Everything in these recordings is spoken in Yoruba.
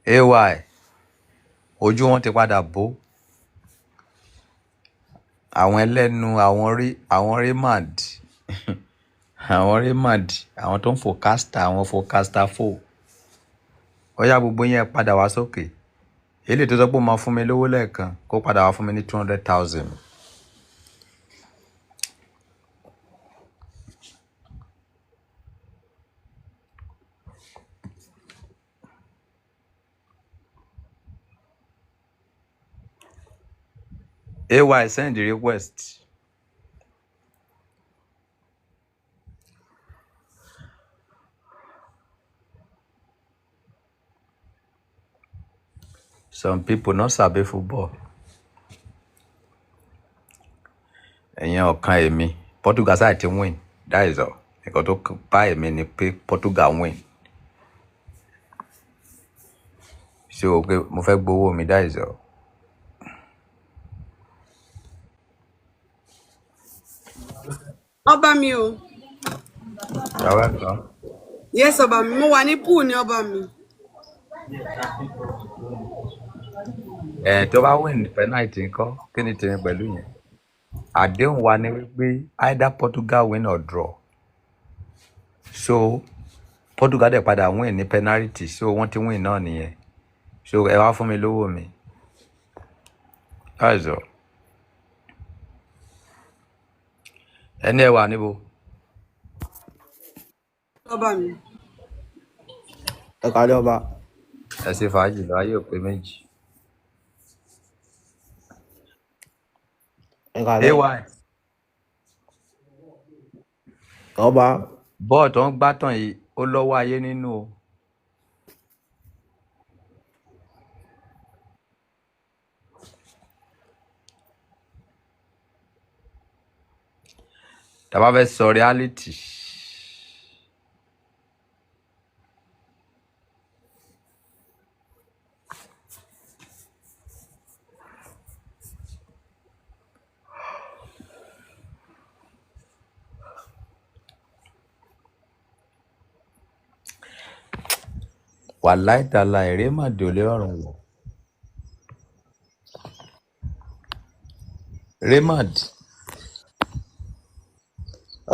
Ay, ojú wọn ti padà bó. Àwọn ẹlẹ́nu, àwọn rí, àwọn Raymond, àwọn Raymond, àwọn tó ń forecasta, àwọn forecaster fò. Ó yá, gbogbo yẹn padà wá sókè. Eléyìí tó sọ pé ó máa fún mi lówó lẹ́ẹ̀kan, kó padà wá fún mi ní 200,000. Ay, send the request. Some people no sabi football. Ẹ̀yin ọ̀kan èmi, Portugal sáà ti win. That is all. Nǹkan tó bá èmi ni pé Portugal win. Ṣé o pé mo fẹ́ gbowó mi? That is all. Ọba mi o. You're welcome. Yes, ọba mi. Mo wà ní pool ní, ọba mi. Ẹ̀ tó bá win penalty ńkọ́, kí ni tèmi pẹ̀lú yẹn? Àdéhùn wa ni wípé either Portugal win or draw. So Portugal dẹ̀ padà win ní penalty, so wọ́n ti win náà nìyẹn. So ẹ wá fún mi lówó mi. That is all. Ẹni ẹ wà níbo? Ọba mi. Ẹ kàlẹ́, ọba. Ẹ ṣe fàájì lọ, ayé ò pé méjì. Ẹ kàlẹ́. Ay, Ọba. Bọ́ọ̀ tó ń gbá tàn yìí, ó lọ́wọ́ ayé nínú o. Tá a bá fẹ́ sọ reality. Wàláì tàláì, Raymond ò lè rọrùn wọ̀. Raymond.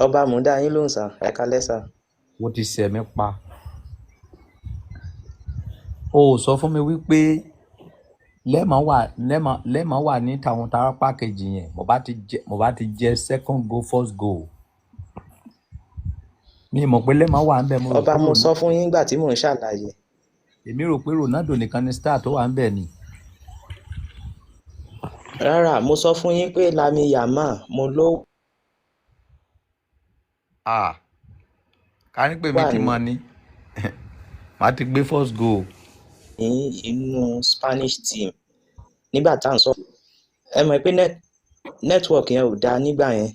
Ọba, mò ń dá yín lóhùn sir. Ẹ kálẹ́ sir. Mo ti sẹ̀mí pa. O ò sọ fún mi wípé lẹ́mọ̀ wà, lẹ́mọ̀ lẹ́mọ̀ wà ní tàwọn tárápá kejì yẹn. Mo bá ti jẹ second goal, first goal. Mi mọ̀ pé lẹ́mọ̀ wà ń bẹ̀. Mo rò Ọba, pé mo sọ fún yín nígbà tí mò ń ṣàlàyé. Èmi rò pé Ronaldo nìkan ni star tó wà ń bẹ̀ ni. Rárá, mo sọ fún yín pé Lami Yamal mo ló Ah, ká ní pé mi wà ti mọ̀ ni, màá ti gbé first goal. ní inú Spanish team nígbà tá à ń sọ. Ẹ mọ̀ pé network yẹn ò dáa nígbà yẹn,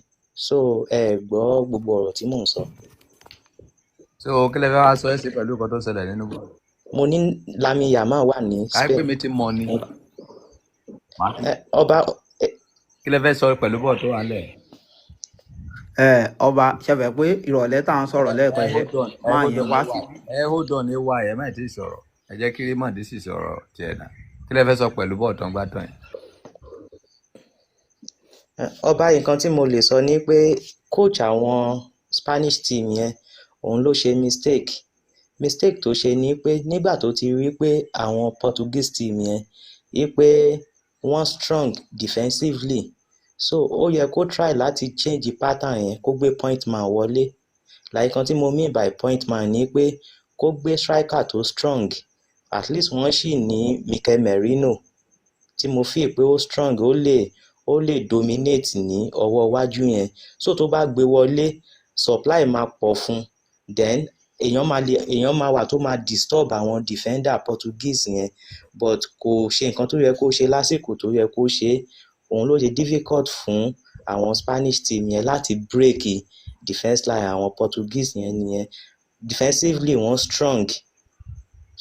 so ẹ gbọ́ gbogbo ọ̀rọ̀ tí mò ń sọ. So kí lẹ fẹ́ wá sọ ẹ́ sí pẹ̀lú nǹkan tó ṣẹlẹ̀ nínú bọ́ọ̀lù? Mo ní Lami Yamal wà ní Ká ní pé Spain. mi ti mọ̀ ni, màá ti Ọba. Kí lẹ fẹ́ sọ pẹ̀lú bọ́ọ̀lù tó wà nílẹ̀? Ẹ ọba, ṣẹfẹ pé ìrọ̀lẹ́ tá à ń sọ̀rọ̀ Ẹ lẹ́ẹ̀kan yẹn, hold on, ẹ máa hold yẹn on, wá ay. sí. Ẹ hold on, ay, ẹ má tí ì sọ̀rọ̀. Ẹ jẹ́ kí Raymond sì sọ̀rọ̀ tiẹ̀ náà. Kí lẹ fẹ́ sọ pẹ̀lú bọ́ọ̀lù tó ń gbá tán yẹn? Ọba, nǹkan tí mo lè sọ ni pé coach àwọn Spanish team yẹn, òun ló ṣe mistake. Mistake tó ṣe ni pé nígbà tó ti rí pé àwọn Portuguese team yẹn, wí pé wọ́n strong defensively, so ó yẹ kó try láti change pattern yẹn, kó gbé point man wọlé. Like, nǹkan tí mo mean by point man ni pé kó gbé striker tó strong. At least wọ́n sì ní Mikel Merino tí mo feel pé ó strong, ó lè dominate ní ọwọ́ iwájú yẹn. So tó bá gbé wọlé, supply máa pọ̀ fún, then èèyàn máa wà tó máa disturb àwọn defender Portuguese yẹn. But kò ṣe nǹkan tó yẹ kó ṣe lásìkò tó yẹ kó ṣe. Òun ló ṣe difficult fún àwọn Spanish team yẹn láti break defence line àwọn Portuguese yẹn nìyẹn. Defensively, wọ́n strong.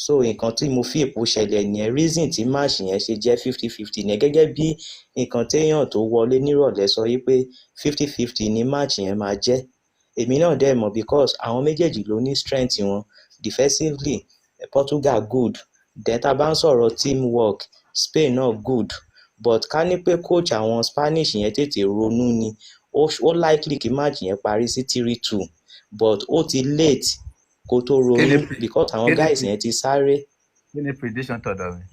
So nǹkan tí mo feel pó ṣẹlẹ̀ nìyẹn. Reason tí match yẹn ṣe jẹ́ 50-50 nìyẹn, gẹ́gẹ́ bí nǹkan téèyàn tó wọlé nírọ̀lẹ́ sọ wípé 50-50 ni match yẹn máa jẹ́. Èmi náà dẹ̀ mọ̀ because àwọn méjèèjì ló ní strength wọn. Defensively, Portugal good. Then tá a bá ń sọ̀rọ̀ teamwork, Spain náà good, but ká ní pé coach àwọn Spanish yẹn tètè ronú ni, ó likely kí match yẹn parí sí 3-2, but ó ti late kó tó Kí ni ronú because àwọn kí ni guys yẹn ti sáré. Kí ni prediction tọ̀dọ̀ mi?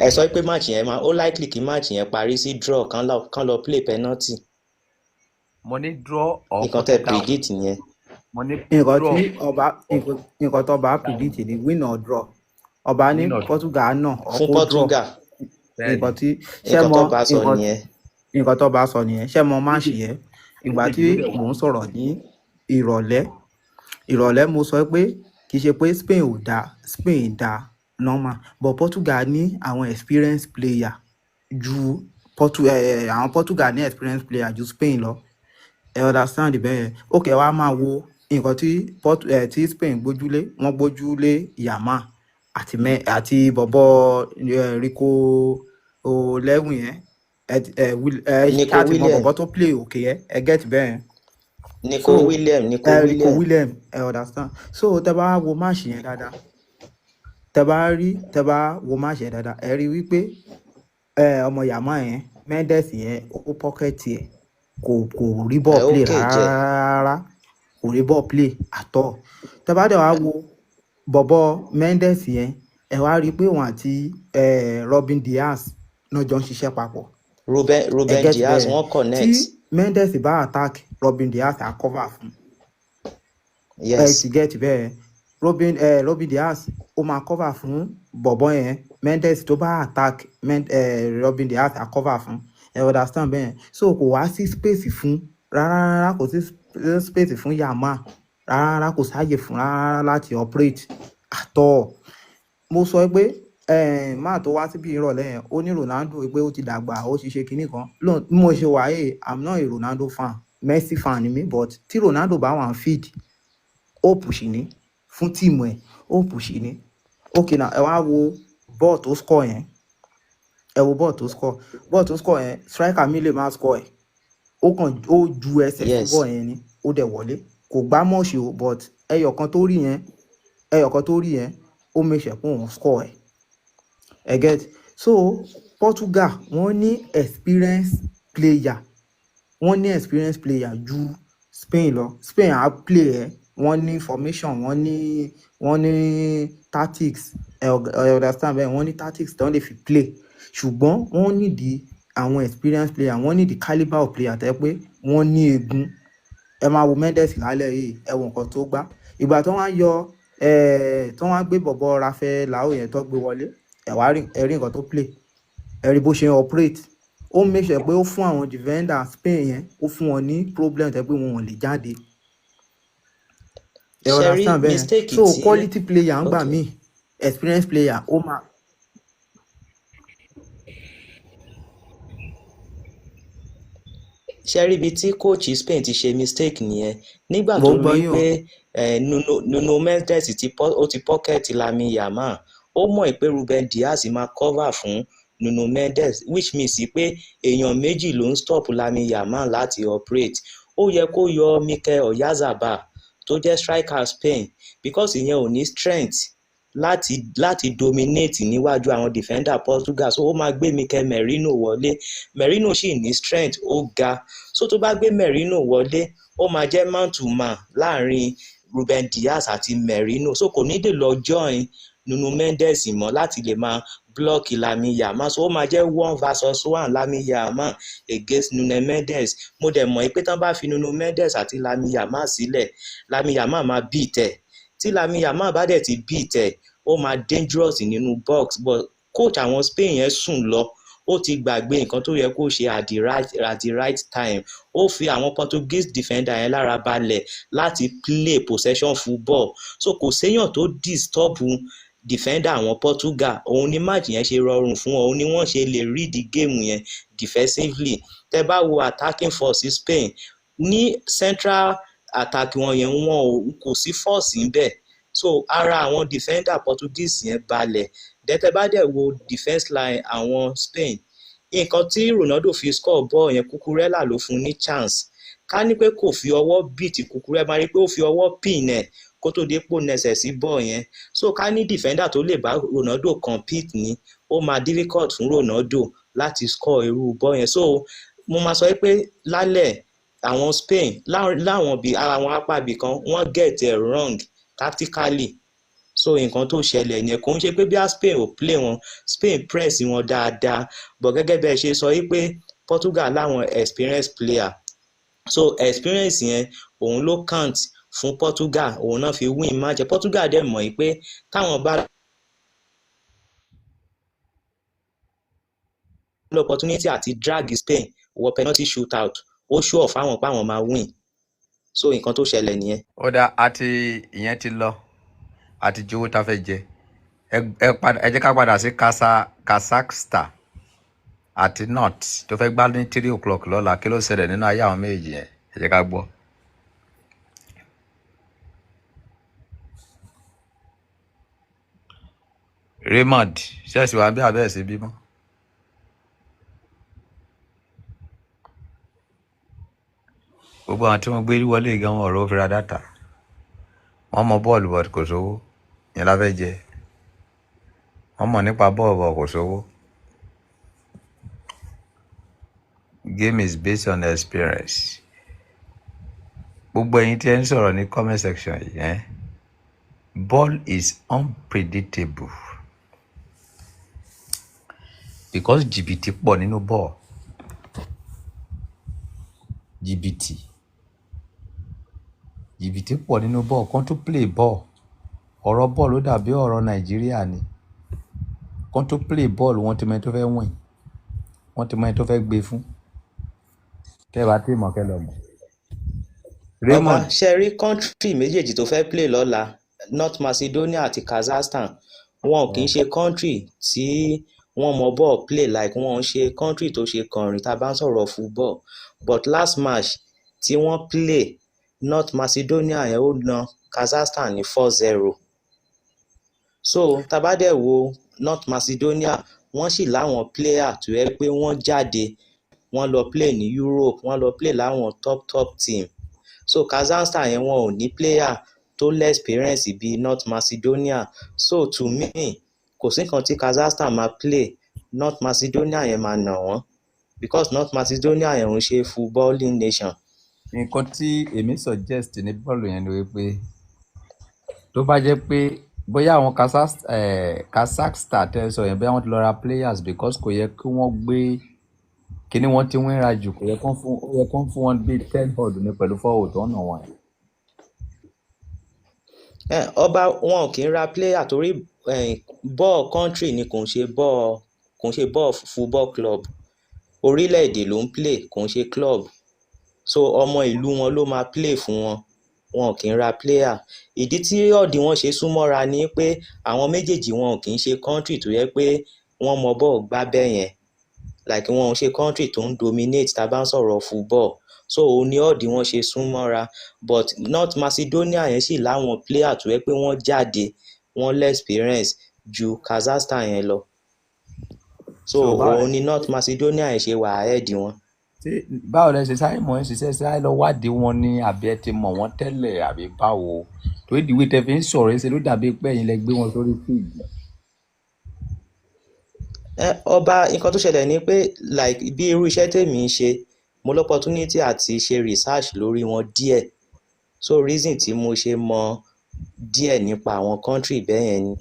Ẹ sọ pé match yẹn máa, ó likely kí match yẹn parí sí draw, kán lọ play penalty. Mo ní draw or Nǹkan tẹ́ Portugal. predict yẹn. Mo ní Nǹkan draw tí ọba, nǹkan tó ọba predict ni win or draw. Ọba ní win or draw. Portugal náà or Fún kó draw. Portugal. Bẹ́ẹ̀ni. Nǹkan tí ṣé Nǹkan mọ tó bá sọ nǹkan nìyẹn. Nǹkan tó bá sọ nìyẹn. Ṣé mọ match Méjèèjì yẹn, ìgbà tí méjèèjì ló dẹ̀ wà. mò ń sọ̀rọ̀ ní ìrọ̀lẹ́ ìrọ̀lẹ́, mo sọ pé kì í ṣe pé Spain ò dáa, Spain dáa normal, but Portugal ní àwọn experience player ju àwọn Portugal ní experience player ju Spain lọ. Ẹ understand bẹ́ẹ̀? Ok, wá máa wo nǹkan tí tí Spain gbójúlé. Wọ́n gbójúlé Yamal àti mẹ àti bọ̀bọ̀ Rico Lewin yẹn. Ẹ Nico ṣáà ti mọ William. bọ̀bọ̀ tó play òkè yẹn, ẹ get bẹ́ẹ̀? Nico So William, Nico ẹ Rico William. William, ẹ understand? So tẹ bá wo match yẹn dáadáa, tẹ bá wo match yẹn dáadáa, ẹ rí wípé ọmọ Yamal yẹn, Mendes yẹn, ó pocket ẹ, kò rí Ẹ ball ó play kéjẹ. rárá, kò rí ball play at all. Tẹ bá dẹ̀ wá wo bọ̀bọ̀ Mendes yẹn, ẹ wá rí i pé òun àti Robin Diaz náà jọ ń ṣiṣẹ́ papọ̀. Ruben Ẹ Ruben get Diaz bẹ́ẹ̀? wọ́n Tí connect. Mendes bá attack, Robin Diaz á cover fún. Ẹ ti get bẹ́ẹ̀? Robin Diaz ó máa cover fún bọ̀bọ̀ yẹn. Mendes tó bá attack, Robin Diaz á cover fún. Ẹ understand bẹ́ẹ̀? So kò wá sí space fún rárá rárá, kò sí space fún Yamal rárá rárá, kò sáàyè fún rárá láti operate at all. Mo sọ pé máà tó wá síbi ìrọ̀lẹ́ yẹn, ó ní Ronaldo pé ó ti dàgbà, ó ti ṣe kinní kan lóun. Bí mo ṣe wà yìí, I'm not a Ronaldo fan, Messi fan ni mí, but tí Ronaldo bá wà ń field, hope sì ní fún team ẹ̀, hope sì ní. Ok, now ẹ wá wo ball tó score yẹn. Ẹ wo ball tó score. Ball tó score yẹn, striker mi lè má score ẹ̀. Ó kàn ó ju ẹsẹ̀ sí ball yẹn ni, ó dẹ̀ wọlé. Kò gbá mọ́ọ̀ṣì o, but ẹyọ kan tó rí yẹn, ẹyọ kan tó rí yẹn, ó make sure pé òun score ẹ̀. Ẹ get? So Portugal, wọ́n ní experience player, wọ́n ní experience player ju Spain lọ. Spain á play ẹ, wọ́n ní formation, wọ́n ní tactics. Ẹ understand bẹ́ẹ̀? Wọ́n ní tactics tí wọ́n lè fi play, ṣùgbọ́n wọ́n need àwọn experience player, wọ́n need the calibre of player tẹ́ pé wọ́n ní egun. Ẹ máa wo Mendes lálẹ́ yìí, ẹ wo nǹkan tó gbá. Ìgbà tó wá yọ ẹ, tó wá gbé bọ̀bọ̀ Rafael Leao yẹn, tó gbé wọlé, ẹ wá rí, ẹ rí nǹkan tó play, ẹ rí bó ṣe ń operate. Ó make sure pé ó fún àwọn defender Spain yẹn, ó fún wọn ní problem tẹ́ pé wọn ò lè jáde. Ẹ Ṣe rí understand bẹ́ẹ̀? mistake So tí quality player ń gbà míì, experience player ó máa Ṣe rí ibi tí coach Spain ti ṣe mistake nìyẹn nígbà Mo tó ń gbọ́ rí yín o. pé Nuno Mendes ó ti pocket Lamine Yamal. Ó mọ̀ pé Ruben Diaz máa cover fún Nuno Mendes, which means pé èèyàn méjì ló ń stop Lamine Yamal láti operate. Ó yẹ kó yọ Mikel Oyarzabal tó jẹ́ striker Spain, because ìyẹn ò ní strength láti dominate níwájú àwọn defender Portugal. So ó máa gbé Mikel Merino wọlé. Merino sì ní strength, ó ga. So tó bá gbé Merino wọlé, ó máa jẹ́ man to man láàrin Ruben Diaz àti Merino, so kò ní lè lọ join Nuno Mendes mọ́ láti lè máa block Lamine Yamal. So ó máa jẹ́ one versus one, Lamine Yamal against Nuno Mendes. Mo dẹ̀ mọ̀ pé tán bá fi Nuno Mendes àti Lamine Yamal sílẹ̀, Lamine Yamal máa beat ẹ̀. Tí Lamine Yamal bá dẹ̀ ti beat ẹ̀, ó máa dangerous nínú box. But coach àwọn Spain yẹn sùn lọ, ó ti gbàgbé nǹkan tó yẹ kó ṣe at the right time. Ó fi àwọn Portuguese defender yẹn lára balẹ̀ láti play possession football, so kò séèyàn tó disturb defender àwọn Portugal. Òun ni match yẹn ṣe rọrùn fún wọn, òun ni wọ́n ṣe lè read the game yẹn defensively. Tẹ́ bá wo attacking force Spain ní central attack wọn yẹn, wọn ò kò sí force níbẹ̀, so ara àwọn defender Portuguese yẹn balẹ̀. Tẹ́ bá dẹ̀ wo defence line àwọn Spain, nǹkan tí Ronaldo fi score ball yẹn, Cucurella ló fún ní chance. Ká ní pé kò fi ọwọ́ beat Cucurella, máa rí pé ó fi ọwọ́ pin ẹ̀. Kó tó dé pò nẹsẹ̀ sí ball yẹn. So ká ní defender tó lè bá Ronaldo compete ní, ó máa difficult fún Ronaldo láti score irú ball yẹn. So mo máa sọ pé lálẹ́, àwọn Spain láwọn bí àwọn apá ibì kan, wọ́n get it wrong tactically. So nǹkan tó ṣẹlẹ̀ yẹn, kò ń ṣe pé bí a Spain ò play wọn. Spain press wọn dáadáa, but gẹ́gẹ́ bẹ́ẹ̀ ṣe sọ wípé Portugal láwọn experienced player, so experience yẹn òun ló count fún Portugal, òun náà fi win match. Portugal dẹ̀ mọ̀ yìí pé táwọn bá ní opportunity àti drag Spain wọ penalty shootout, ó sure fáwọn páwọn máa win. So nǹkan tó ṣẹlẹ̀ nìyẹn. Ó dá àti ìyẹn ti lọ àti jowó tá a fẹ́ jẹ. Ẹ padà, ẹ jẹ́ ká padà sí Kazakhstan àti North tó fẹ́ gbá ní 3 o'clock lọ́la. Kí ló ṣẹlẹ̀ nínú ayé àwọn méjì yẹn? Ẹ jẹ́ ká gbọ́. Raymond, ṣẹ́ẹ̀sì wa bí abẹ́ ẹ̀ sí bímọ. Gbogbo àwọn tí wọ́n gbé wọlé gan, wọn ọ̀rọ̀ fi ra data. Wọ́n mọ bọ́ọ̀lù, but kò sówó yẹn la fẹ́ jẹ. Wọ́n mọ̀ nípa bọ́ọ̀lù, but kò sówó. Game is based on experience. Gbogbo ẹ̀yin tí ẹ ń sọ̀rọ̀ ní comment section yìí, ball is unpredictable because jìbìtì pọ̀ nínú ball. Jìbìtì pọ̀ nínú ball. Kan tó play ball, ọ̀rọ̀ ball ó dàbí ọ̀rọ̀ Nàìjíríà ni. Kan tó play ball, wọ́n ti mọ ẹni tó fẹ́ win, wọ́n ti mọ ẹni tó fẹ́ gbé fún. Tẹ́ ẹ bá tí mọ̀, kẹ́ lọ mọ̀. Ọba, Raymond. Ṣe rí country méjèèjì tó fẹ́ play lọ́la, North Macedonia àti Kazakhstan, wọn kì í ṣe country tí wọ́n mọ ball play, like wọn ń ṣe country tó ṣe kànrìn tá a bá ń sọ̀rọ̀ football. But last match tí wọ́n play, North Macedonia yẹn ó na Kazakhstan ní 4-0. So tá a bá dẹ̀ wo North Macedonia, wọ́n sì láwọn player tó yẹ pé wọ́n jáde, wọ́n lọ play ní Europe, wọ́n lọ play láwọn top top team. So Kazakhstan yẹn, wọn ò ní player tó less experience bíi North Macedonia. So to me, kò sí nǹkan tí Kazakhstan máa play, North Macedonia yẹn máa nà wọ́n, because North Macedonia yẹn ń ṣe footballing nation. Nǹkan tí èmi suggest ní bọ́ọ̀lù yẹn ni wípé tó bá jẹ́ pé bóyá àwọn Kazakhstan tẹ́ ẹ sọ yẹn, bóyá wọ́n ti lọ ra players, because kò yẹ kí wọ́n gbé kíní wọ́n ti wín ra jù. Kò yẹ kán fún, ó yẹ kán fún wọn bíi 10 odd ní pẹ̀lú 4 tó ń nà wọ́n yẹn. Ọba, wọn kì í ra player torí ball country ni, kò ń ṣe ball football club. Orílẹ̀-èdè ló ń play, kò ń ṣe club. So ọmọ ìlú wọn ló máa play fún wọn. Wọn kì í ra player. Ìdí tí odd wọn ṣe súnmọ́ra ni pé àwọn méjèèjì, wọn kì í ṣe country tó yẹ pé wọ́n mọ bọ́ọ̀ gbá bẹ́ẹ̀ yẹn, like wọn ò ṣe country tó ń dominate tá a bá ń sọ̀rọ̀ football. So òun ni odd wọn ṣe súnmọ́ra. But North Macedonia yẹn sì láwọn player tó yẹ pé wọ́n jáde, wọ́n less experience ju Kazakhstan yẹn lọ. So So báwo òun ni North Macedonia yẹn ṣe wà ahead wọn. Ṣé báwo lẹ ṣe sáré mọ̀ ẹ́ ṣiṣẹ́ sáré lọ wádìí wọn ni, àbí ẹ ti mọ̀ wọ́n tẹ́lẹ̀, àbí báwo? Torí ìdíwé tẹ fi ń sọ̀rọ̀ ẹ ṣe ló dàbí pé ẹ̀yin lẹ gbé wọn sórí field. Ọba, nǹkan tó ṣẹlẹ̀ ni pé like bí irú iṣẹ́ tèmi ń ṣe, mo l' opportunity àti ṣe research lórí wọn díẹ̀. So reason tí mo ṣe mọ díẹ̀ nípa àwọn country bẹ́ẹ̀ yẹn ni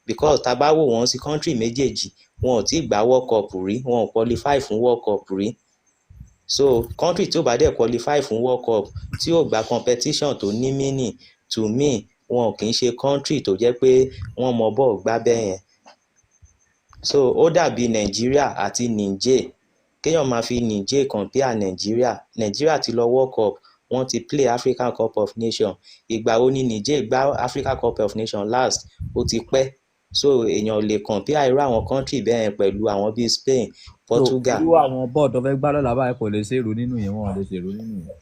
because tá a bá wò wọ́n sí, country méjèèjì, wọn ò tí ì gbá World Cup rí, wọn ò qualify fún World Cup rí. So country tí ò bá dẹ̀ qualify fún World Cup, tí ò gba competition tó ní meaning, to me wọn ò kì í ṣe country tó jẹ́ pé wọ́n mọ bọ́ọ̀ gbá bẹ́ẹ̀ yẹn. So ó dàbí Nàìjíríà àti Niger, kéèyàn máa fi Niger compare Nàìjíríà. Nàìjíríà ti lọ World Cup, wọ́n ti play African Cup of Nations. Ìgbà wo ni Niger gbá Africa Cup of Nations last? Ó ti pẹ́. So èèyàn ò lè compare irú àwọn country bẹ́ẹ̀ yẹn pẹ̀lú àwọn bíi Spain, So Portugal. irú àwọn bọ́ọ̀ tó fẹ́ gbá lọ́la báyìí, kò lè ṣèrú nínú yẹn, wọn ò lè ṣèrú nínú yẹn.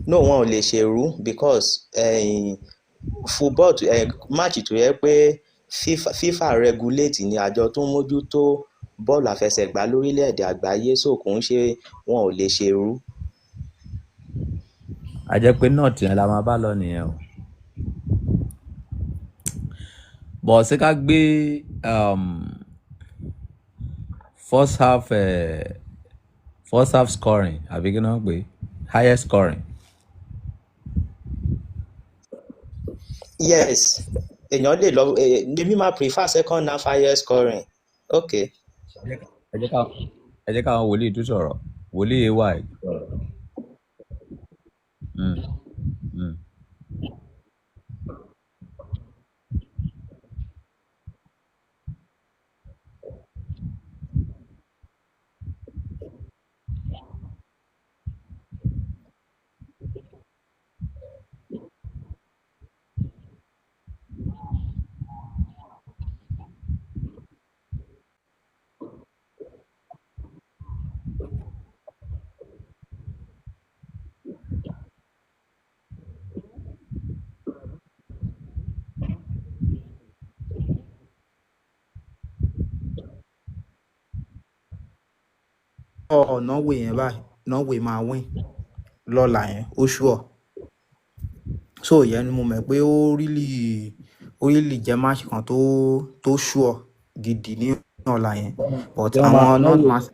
No, wọn ò lè ṣèrú because football match tó yẹ pé FIFA regulate ní, àjọ tó ń mójútó bọ́ọ̀lù àfẹsẹ̀gbá lórílẹ̀‐èdè àgbáyé. So kò ń ṣe, wọn ò lè ṣèrú. A jẹ́ pé north yẹn la máa bá lọ nìyẹn o. Bọ̀ ṣé ká gbé first half first half scoring àbí kí ni wọ́n pè é, highest scoring? Yes, èèyàn lè lọ, èmi máa prefer second half highest scoring. Okay. Ẹ jẹ́ káwọn wòlíì tún sọ̀rọ̀, wòlíì ay sọ̀rọ̀. Ọ̀ Norway yẹn báyìí, Norway máa win lọ́la yẹn, ó sure. So ìyẹn ni mo mọ̀ pé ó really jẹ́ match kan tó sure gidi ní ọ̀la yẹn, but Ṣé wọ́n máa àwọn north Norway match.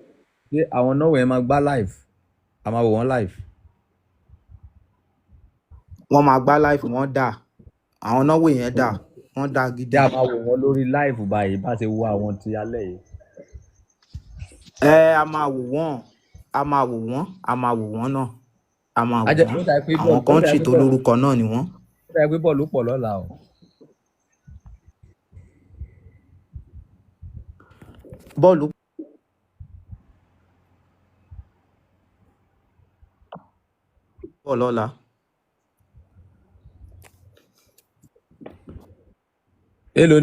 Ṣé àwọn Norway yẹn máa gbá live? A máa wò wọ́n live? Wọ́n máa gbá live. Wọ́n dà, àwọn Norway yẹn dà, wọ́n dà Ṣé gidi. a máa wò wọ́n lórí live báyìí bá ṣe wo àwọn ti alẹ́ yìí? Ẹ a máa wò wọ́n, a máa wò wọ́n, a máa wò wọ́n náà, a máa A wò jẹ́ wọ́n. ó dà pé Àwọn bọ́ọ̀lù ó dà country pé tó bọ́ọ̀lù lórúkọ náà ni wọ́n. Ó dà pé bọ́ọ̀lù pọ̀ lọ́la o. Bọ́ọ̀lù pọ̀ lọ́la. Èló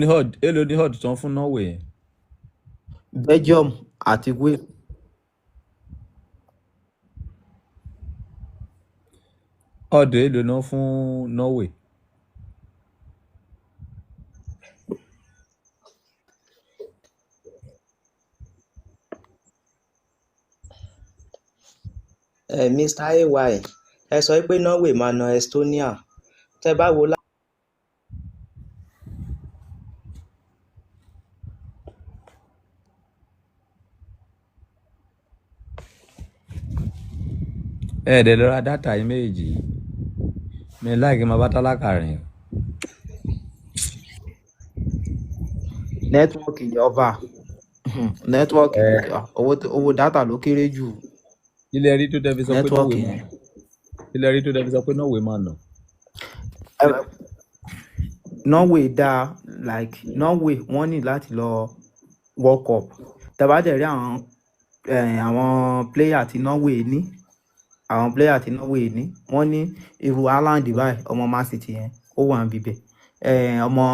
ni odd tán fún Norway yẹn? Belgium àti Wales. Odd èló náà fún Norway? Mr Ay, ẹ sọ pé Norway máa na Estonia, tẹ bá wo Ẹ ẹ̀ dẹ̀ lọ ra data yìí méjì yìí. Mi láì kí n máa bá tálákà rìn o. Network ìjọba, network. Ẹ Owó data ló kéré jù. Ilẹ̀ rí tó tẹ́ fi sọ pé Network Norway máa yẹn. Ilẹ̀ rí tó tẹ́ fi sọ pé Norway máa nà? Norway dáa, like Norway wọ́n ní láti lọ World Cup. Tẹ́ bá dẹ̀ rí àwọn player tí Norway ní, àwọn player tí Norway ní, wọ́n ní irú Haaland báyìí, ọmọ Man City yẹn, ó wà níbẹ̀, ọmọ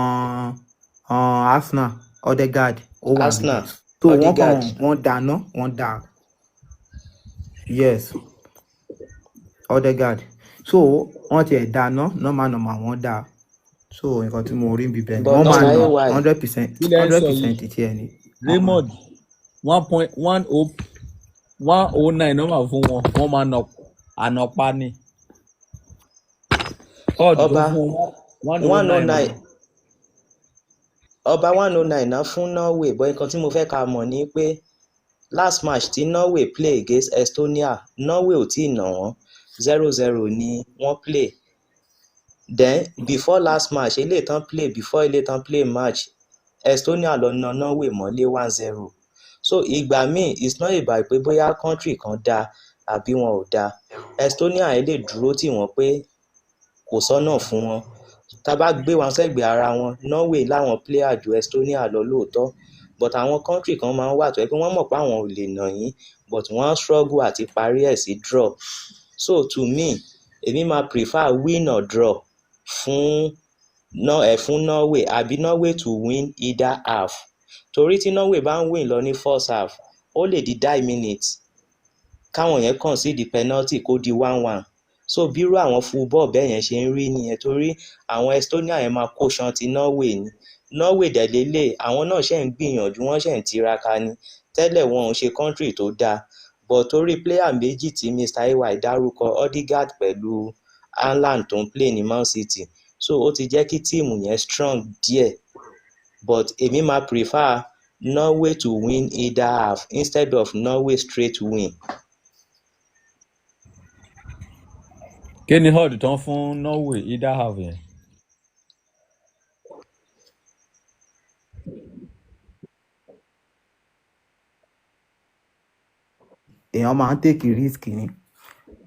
Arsenal, Odegaard, ó wà níbẹ̀. Arsenal. So wọ́n kàn Odegaard. Wọ́n dáná, wọ́n dá, yes, Odegaard. So wọ́n tiẹ̀ dáná normal normal, wọ́n dá. So nǹkan tí mo rí níbẹ̀ ni But wọ́n máa Mr nà Ay, 100%. Ilẹ̀ ń Hundred sọ yìí. percent tiẹ̀ ni wọ́n máa. Raymond, 1.10109 nọ́mbà fún wọn, wọ́n máa nà ànàpá ni. Odd tó Ọba fún wọn one oh one oh nine. nine. Ọba, 109 náà fún Norway, but nǹkan tí mo fẹ́ ká mọ̀ ni pé last match tí Norway play against Estonia, Norway ò tí ì nà wọ́n, 0-0 ni wọ́n play. Then before last match eléyìí tán play, before eléyìí tán play match, Estonia lọ na Norway mọ́lé 1-0. So ìgbà míì, it's not about pé bóyá country kan dáa àbí wọn ò dáa. Estonia yẹn lè dúró tì wọ́n pé kò sọ́nà fún wọn. Tá a bá gbé wọn sẹ́gbẹ̀ẹ́ ara wọn, Norway láwọn player ju Estonia lọ lóòótọ́, but àwọn country kan máa ń wà tó yẹ pé wọ́n mọ̀ pé àwọn ò lè nà yín, but wọ́n á struggle àti parí ẹ̀ sí draw. So to me, èmi máa prefer win or draw fún no, fún Norway, àbí Norway to win either half, torí tí Norway bá ń win lọ ní first half, ó lè di die minutes káwọn yẹn concede penalty kó di 1-1. So bírú àwọn football bẹ́ẹ̀ yẹn ṣe ń rí nìyẹn, torí àwọn Estonia yẹn máa kó ṣan ti Norway ni. Norway dẹ̀ lélẹ̀, àwọn náà ṣe ń gbìyànjú, wọ́n ṣe ń tiraka ni. Tẹ́lẹ̀ wọn ò ṣe country tó dáa, but torí player méjì tí Mr Ay dárúkọ, Odegaard pẹ̀lú Haaland tó ń play ní Man City. So ó ti jẹ́ kí team yẹn strong díẹ̀, but èmi máa prefer Norway to win either half instead of Norway straight win. Kí ni odd tán fún Norway either half yẹn? Èèyàn máa ń take risk ni.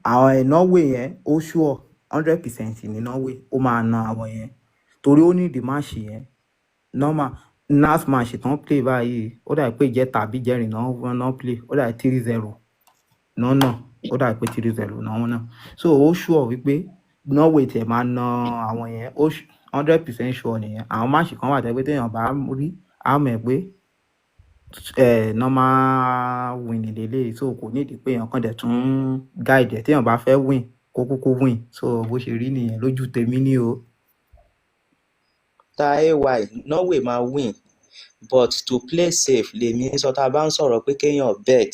Àwọn ẹ̀ Norway yẹn, ó sure 100% ní Norway ó máa na àwọn yẹn, torí ó ní the match yẹn normal. Last match tán play báyìí, ó dàbí pé ìjẹta àbí ìjẹrin náà wọ́n náà play, ó dàbí 3-0 náà, ó dàbí pé 3-0 náà wọ́n náà. So ó sure wípé Norway tiẹ̀ máa na àwọn yẹn, ó 100% sure nìyẹn. Àwọn match kan wà tẹ́ pé téèyàn bá rí, á mọ̀ pé normal win lélẹ́yìí, so kò nídìí pé èèyàn kàn dẹ̀ tún guide ẹ̀. Téèyàn bá fẹ́ win, kó kúkú win. So bó ṣe rí nìyẹn lójú tèmi ní o. Ta ay Norway máa win, but to play safe lèmi ń sọ. Tá a bá ń sọ̀rọ̀ pé kéèyàn bet,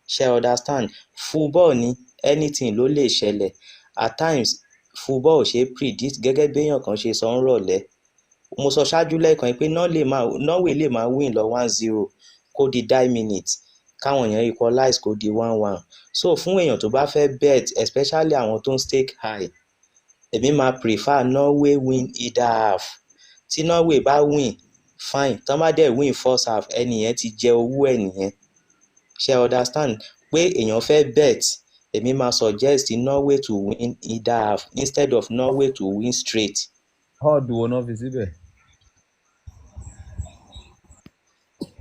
ṣe understand, football ni, anything ló lè ṣẹlẹ̀. At times football ò ṣeé predict. Gẹ́gẹ́ bí èèyàn kan ṣe sọ ń rọ̀lẹ́, mo sọ ṣáájú lẹ́ẹ̀kan pé Norway lè máa win lọ 1-0, kó di die minute, káwọn èèyàn equalize, kó di 1-1. So fún èèyàn tó bá fẹ́ bet, especially àwọn tó ń stake high, èmi máa prefer Norway win either half. Tí Norway bá win, fine. Tán bá dẹ̀ win first half, ẹni yẹn ti jẹ owó ẹ̀ nìyẹn. Ṣe understand pé èèyàn fẹ́ bet, èmi máa suggest Norway to win either half instead of Norway to win straight. Odd wo náà fi síbẹ̀?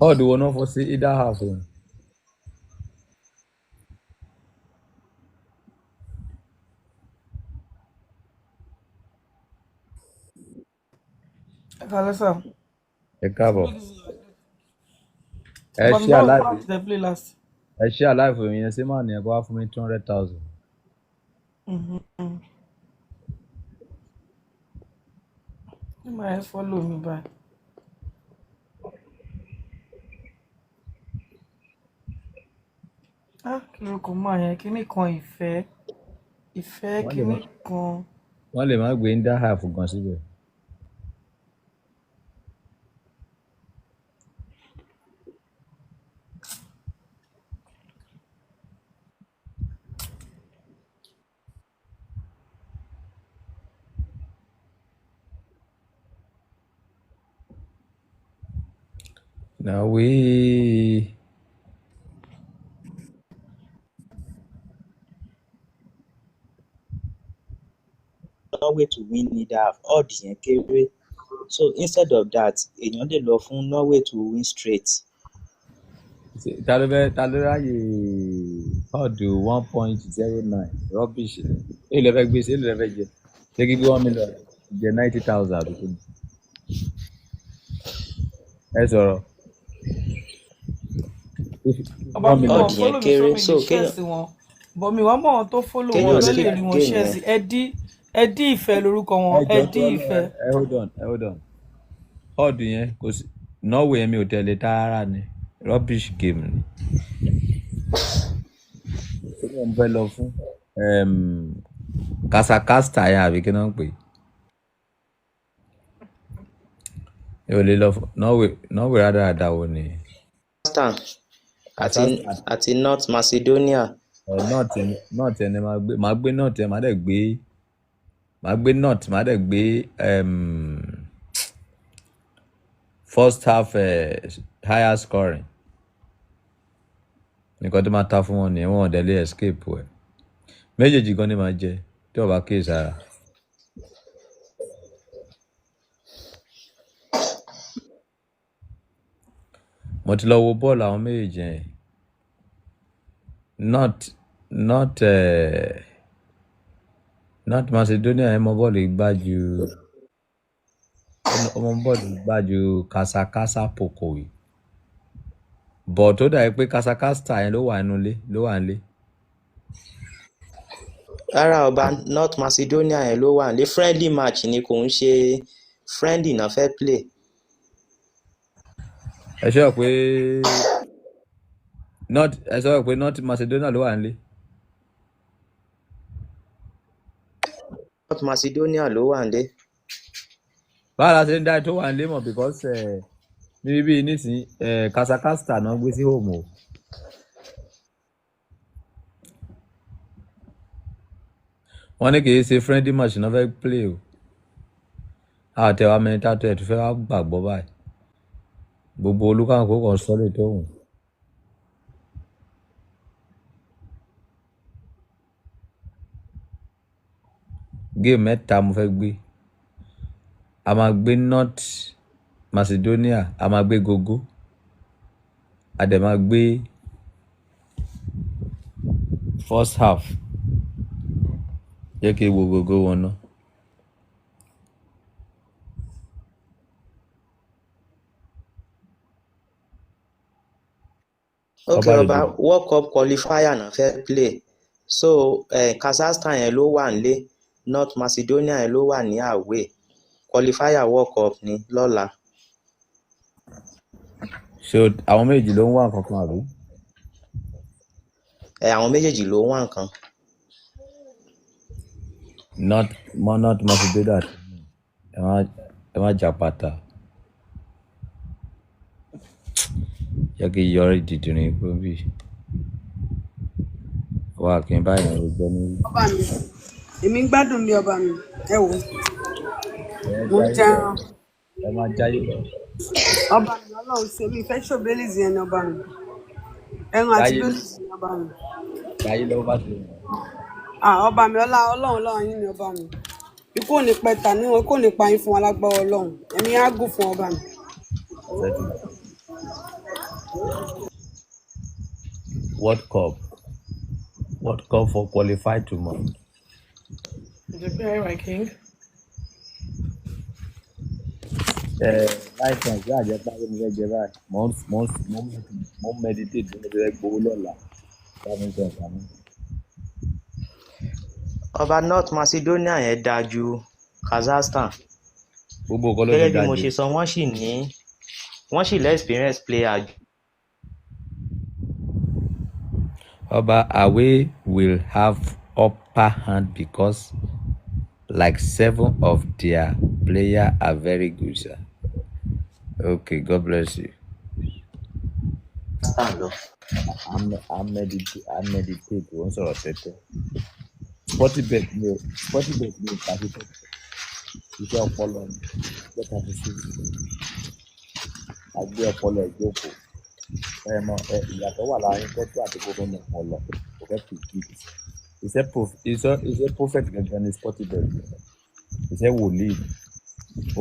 Odd wo náà fọ sí either half yẹn? Ẹ kálẹ́ sà. Ẹ káàbọ̀. Ẹ Bàbá mi, ṣí báwo aláìfò match tẹ play last? Ẹ ṣí aláìfò yẹn sí màá nìyẹn, kó wá fún mi 200,000. Ẹ máa ẹ follow mi báyìí. Ah, kí lorúkọ máa yẹn? Kíní kan ìfẹ́. Ìfẹ́ Wọ́n lè má kíní kan. Wọ́n lè má gbé either half gan síbẹ̀. Na we Norway to win either half, odd yẹn kéré, so instead of that, èèyàn lè lọ fún Norway to win straight. Ta ló ráyè odd 1.09? Rubbish ni. Èyí lè fẹ́ gbé sí, èyí lè fẹ́ jẹ. Ṣé kí bí 1 million jẹ 90,000 àbí kí ni? Ẹ sọ̀rọ̀. Ọba One mi, million. wọn Odd yẹn follow mi, kéré, so mi so lè share kéèyàn sí wọn. But mi wá mọ̀ àwọn tó follow wọn kéèyàn ló skip lè rí wọn game share yẹn. sí. Ẹdí Ìfẹ́ lorúkọ Ẹ wọn. jọ Ẹdí tó Ọlọ́run, Ìfẹ́. ẹ hold on, ẹ hold on. Odd yẹn kò sí. Norway yẹn mi ò tẹ̀lé tààrà ni, rubbish game ni. Kí ni mo fẹ́ lọ fún Kazakhstan yẹn àbí kí náà ń pè é? Mi ò lè lọ fún Norway. Norway rádaràda wo ni? Kazakhstan àti Kazakhstan àti North Macedonia. Ẹ North ẹni máa gbé North ẹ, máa gbé North, máa dẹ̀ gbé first half higher scoring. Nǹkan tó máa ta fún wọn nìyẹn. Wọn ò dẹ̀ lè escape ẹ̀. Méjèèjì gan ni máa jẹ tí wọ́n bá kíyè sára. Mo ti lọ wo bọ́ọ̀lù àwọn méjèèjì yẹn. North Macedonia yẹn mọ bọ́ọ̀lù gbá ju, ọmọ bọ́ọ̀lù gbá ju Kasakasa Pokowi, but ó dàbí pé Kazakhstan yẹn ló wà nínú ilé, ló wà nílé. Rárá ọba, North Macedonia yẹn ló wà ní friendly match ni, kò ń ṣe friendly náà fẹ́ play. Ẹ sọ pé North Macedonia ló wà nílé. North Macedonia ló wà nílé. Báwo la ṣe ń dá tó wà nílé mọ̀? Because níbi bíi nísìnyí, Kazakhstan náà gbé sí home o. Wọ́n ní kì í ṣe friendly match náà fẹ́ play o. Àtẹ̀wá mẹ́ta tó ẹ̀ tó fẹ́ wá gbàgbọ́ báyìí, gbogbo olúkàkó kan sọ́lé tó wù. Game mẹ́ta mo fẹ́ gbé. A máa gbé North Macedonia, a máa gbé gogo, a dẹ̀ máa gbé first half. Jẹ́ kí n wo gogo wọn ná. Ok. Ọba Ọba rèdí. World Cup qualifier náà fẹ́ play, so Kazakhstan yẹn ló wà nílé, North Macedonia yẹn ló wà ní away. Qualifier World Cup ní lọ́la. Ṣé àwọn méjì ló ń wá nǹkan kan àbí? Àwọn méjèèjì ló wà nǹkan. North Macedonia, ẹ má jà pátá. Jẹ́ kí n yọrí dídìrín kúrò bí wà kí n báyìí rojọ́ ní. Ọba mi, èmi ń gbádùn mi, ọba mi. Ẹ wò ó, Ẹ mo ń jáyé lọ. jẹran. Ẹ má jáyé lọ. Ọba mi, Ọlọ́run ṣe mí fẹ́ ṣò bélìsì yẹn ni ọba mi. Ẹran àti Jáyé. Bélìsì ni ọba mi. Jáyé lọ́wọ́ bá ti wọ̀n. Ah, ọba mi, ọlá Ọlọ́run, Ọlọ́run yín ni ọba mi. Ikú ò ní pẹta níwọ̀n, ikú ò ní pa yín fún wa lágbára Ọlọ́run. Ẹ̀mí á gùn fún ọba mi. Ṣẹ́tì. World Cup, World Cup for qualify tomorrow. Prepare, my king. Ẹ láìpẹ́ àti àjẹpá ló ń fẹ́ jẹ báyìí. Mo ń meditate bí mo ti fẹ́ gbowó lọ́la. Báwo sọ nǹkan mi? Ọba, North Macedonia yẹn dáa ju Kazakhstan. Gbogbo nǹkan ló ti Gẹ́gẹ́ bí dáa mo jù. ṣe sọ, wọ́n sì ní, wọ́n sì lẹ́ experience player. Ọba, away will have upper hand because like seven of their player are very good, sir. Okay, God bless you. Kazakhstan lọ. I'm meditate, I'm meditate. Ó ń sọ̀rọ̀ tẹ́tẹ́. Sportybet ni o, Sportybet ni o kà sí tẹ́tẹ́. Iṣẹ́ ọpọlọ ni. Jẹ́ ká fi sí. A gbé ọpọlọ ẹ̀ jókòó. Ẹ mọ ẹ ìyàtọ̀ wà láàrin tẹ́tẹ́ àti kó fẹ́ mọ ọpọlọ. Kò fẹ́ predict. Iṣẹ́ prophet gangan ni Sportybet. Iṣẹ́ wòlíì.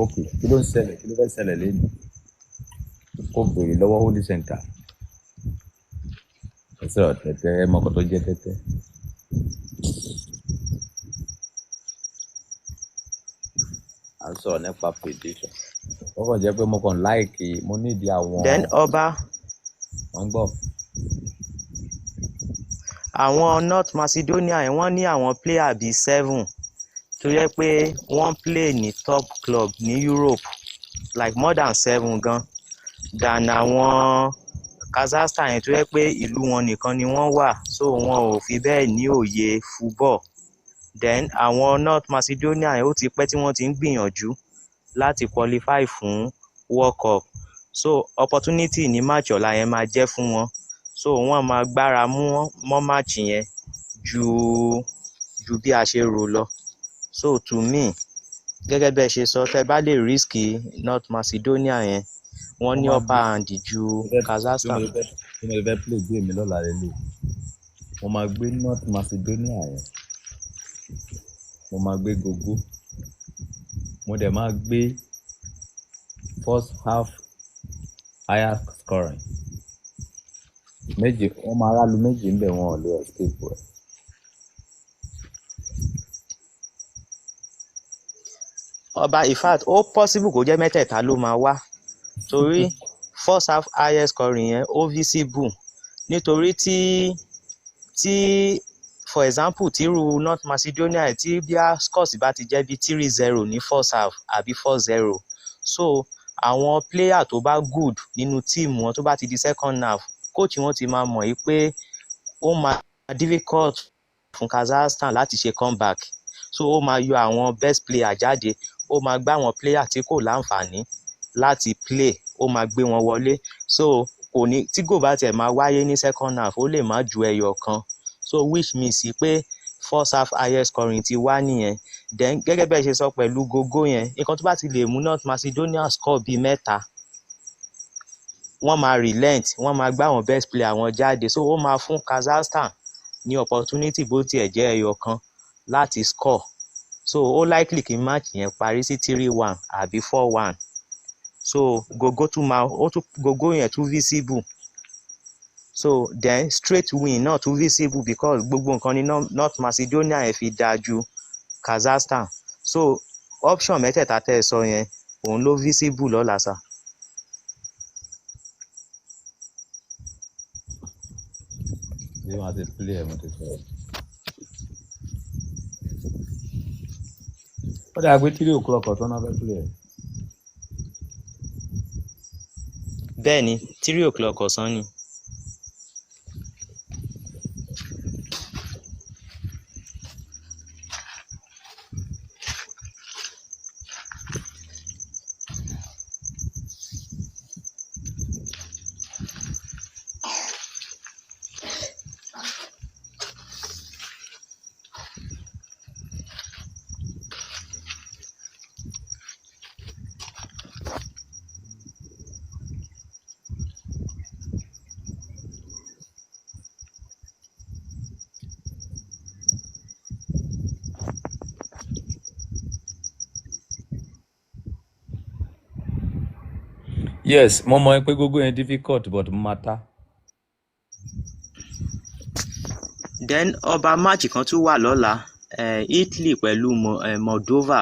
Okay, kí ló ń ṣẹlẹ̀? Kí ló fẹ́ ṣẹlẹ̀ lẹ́nu? Kó béèrè lọ́wọ́ Holy Center. Ẹ sọ̀rọ̀ tẹ́tẹ́, ẹ mọ nǹkan tó jẹ́ tẹ́tẹ́. À ń sọ̀rọ̀ nípa prediction. Ó kàn jẹ́ pé mo kàn like, mo nídìí àwọn Then ọba, wọ́n ń gbọ́. Àwọn North Macedonia yẹn, wọ́n ní àwọn player bíi seven tó yẹ pé wọ́n play ní top club ní Europe, like more than seven gan than àwọn Kazakhstan yẹn tó yẹ pé ìlú wọn nìkan ni wọ́n wà, so wọn ò fi bẹ́ẹ̀ ní òye football. Then àwọn North Macedonia yẹn, ó ti pẹ́ tí wọ́n ti ń gbìyànjú láti qualify fún World Cup, so opportunity ní match ọ̀la yẹn máa jẹ́ fún wọn, so wọ́n máa gbára mú mọ́ match yẹn ju bí a ṣe rò lọ. So to me, gẹ́gẹ́ bẹ́ẹ̀ ṣe sọ, tẹ́ bá lè risk North Macedonia yẹn, wọ́n Mo ní máa upper hand ju mo fẹ́ bí Kazakhstan. Bí mo fẹ́ play game mi lọ́la lélẹ̀. Mo máa gbé North Macedonia yẹn. Mo máa gbé gogo. Mo dẹ̀ máa gbé first half higher scoring. Méjì wọ́n máa rálu méjì ńbẹ̀, wọn ò lè escape ẹ̀. Ọba, in fact, ó possible kó jẹ́ mẹ́tẹ̀ẹ̀ta ló máa wá, torí first half highest scoring yẹn ó visible, nítorí tí for example, tírú North Macedonia yẹn, tí bíi scores bá ti jẹ́ bí 3-0 ní first half àbí 4-0, so àwọn player tó bá good nínú team wọn, tó bá ti di second half, coach wọn ti máa mọ̀ yìí pé ó máa difficult fún Kazakhstan láti ṣe comeback. So ó máa yọ àwọn best player jáde, ó máa gbá àwọn player tí kò láǹfààní láti play, ó máa gbé wọn wọlé. So kò ní tí goal bá tiẹ̀ máa wáyé ní second half, ó lè má ju ẹyọ kan. So which means pé first half highest scoring ti wá nìyẹn. Then gẹ́gẹ́ bẹ́ẹ̀ ṣe sọ pẹ̀lú gogo yẹn, nǹkan tó bá ti lè mú North Macedonia score bíi mẹ́ta, wọ́n máa relent, wọ́n máa gbá àwọn best player wọn jáde. So ó máa fún Kazakhstan ní opportunity bó tiẹ̀ jẹ́ ẹyọ kan láti score. So ó likely kí match yẹn parí sí 3-1 àbí 4-1. So gogo tún máa ó tún gogo yẹn tún visible. So then straight win náà tún visible because gbogbo nǹkan ní North Macedonia yẹn fi dáa ju Kazakhstan. So option mẹ́tẹ̀ẹ̀ta tẹ́ ẹ sọ yẹn, òun ló visible lọ́la sà. Bí wọ́n ti play ẹ̀ mo ti sọ. Ó dàgbé pé 3 o'clock ọ̀tún náà fẹ́ play ẹ̀. Bẹ́ẹ̀ ni, 3 o'clock ọ̀sán ni. Yes, mo mọ̀ pé gógó yẹn difficult, but mo máa ta. Then ọba, match kan tún wà lọ́la, Italy pẹ̀lú Moldova.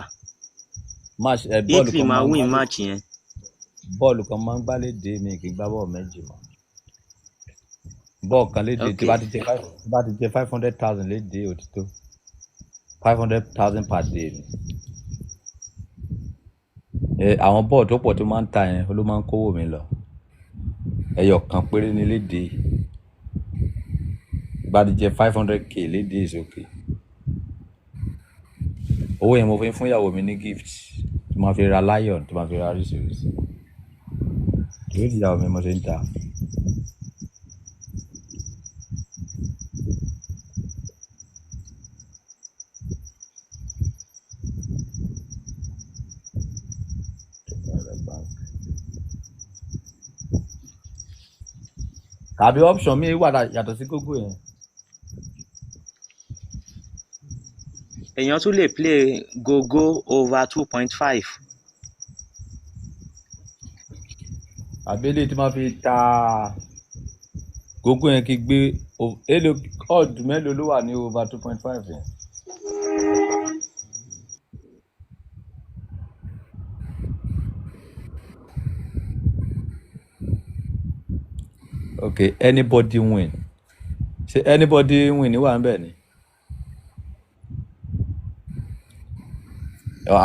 Match ẹ bọ́ọ̀lù Italy kan máa máa ń win gbá match yẹn. Bọ́ọ̀lù kan máa ń gbá léde, mi kì í gbá bọ́ọ̀ méjì mọ́. Bọ́ọ̀ kan léde tí bá ti jẹ 500,000 léde òtítọ́, 500,000 per day ni. Ẹ àwọn bọ́ọ̀ tó pọ̀ tó máa ń ta yẹn ló máa ń kówó mi lọ. Ẹyọ kan péré ní léde, bá ti jẹ 500K léde ìsókè. Owó yẹn mo fi ń fún ìyàwó mi ní gift, tó máa fi ra lion, tó máa fi ra oríṣiríṣi. Ìwé ìyàwó mi mo ṣe ń ta. Tàbí option mi wà yàtọ̀ sí gógó yẹn? Èèyàn tún lè play gogo over 2.5. Àbí eléyìí tí máa fi ta gógó yẹn kí gbé èlò odd mélòó ló wà ní over 2.5 yẹn? Ok, anybody win. Ṣé anybody win wà ń bẹ̀ ni?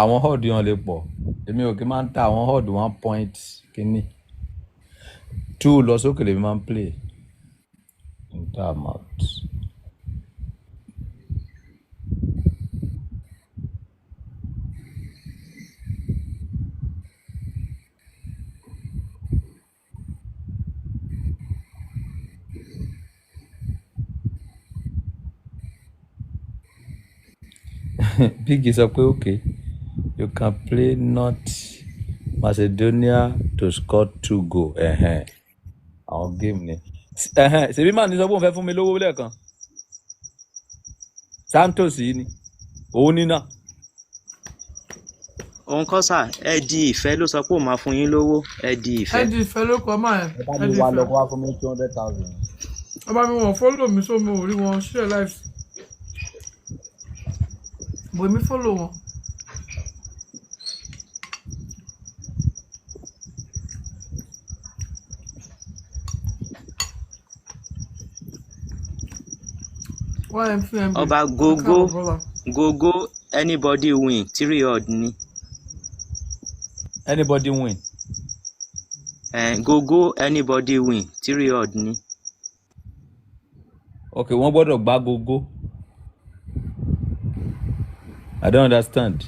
Àwọn odd yẹn lè pọ̀. Èmi ò kí máa ń ta àwọn odd one point kínní two lọ sókè lèmi máa ń play. Enter amount. Biggie sọ pé okay, you can play North Macedonia to score two goal. Ẹ̀hẹ̀n. Àwọn game ni. Ẹ̀hẹ̀n, ṣèbí màá ní sọ pé òun fẹ́ fún mi lówó lẹ́ẹ̀kan. Santos yìí ni òun ní náà. Òun kọ́ sà, ẹ di ìfẹ́ ló sọ pé òun máa fún yín lówó, ẹ di ìfẹ́. Ẹ di ìfẹ́ ló kọ́ máa ẹ̀. Ẹ bá Ẹ mi di wá lọ ìfẹ́. kó wá fún mi 200,000. Ọba mi, wọ́n follow mi, so mo ò rí wọn share live. Bò èmi follow wọn. YMCMB. Ọba, Ẹ gogo káàbọ̀, brother. Gogo anybody win three odd ni. Anybody win. Gogo anybody win three odd ni. Ok, wọ́n gbọ́dọ̀ gbá gógó. I don't understand.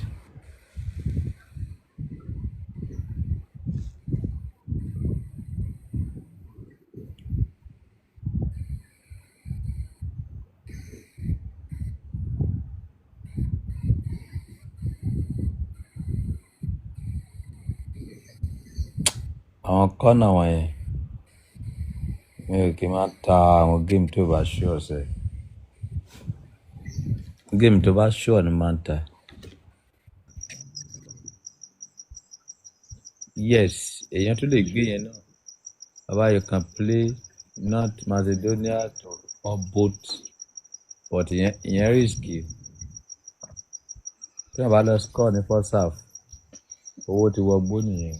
Àwọn kọ́nà wọ̀nyẹn, mi ò kí máa ta àwọn game tó bá sure sẹ́. Game tó bá sure ni máa ń ta. Yes, èèyàn tún lè gbé yẹn náà. Baba, you can play North Macedonia to or both, but ìyẹn risky. Tí wọ́n bá lọ score ní first half, owó ti wọgbó nìyẹn.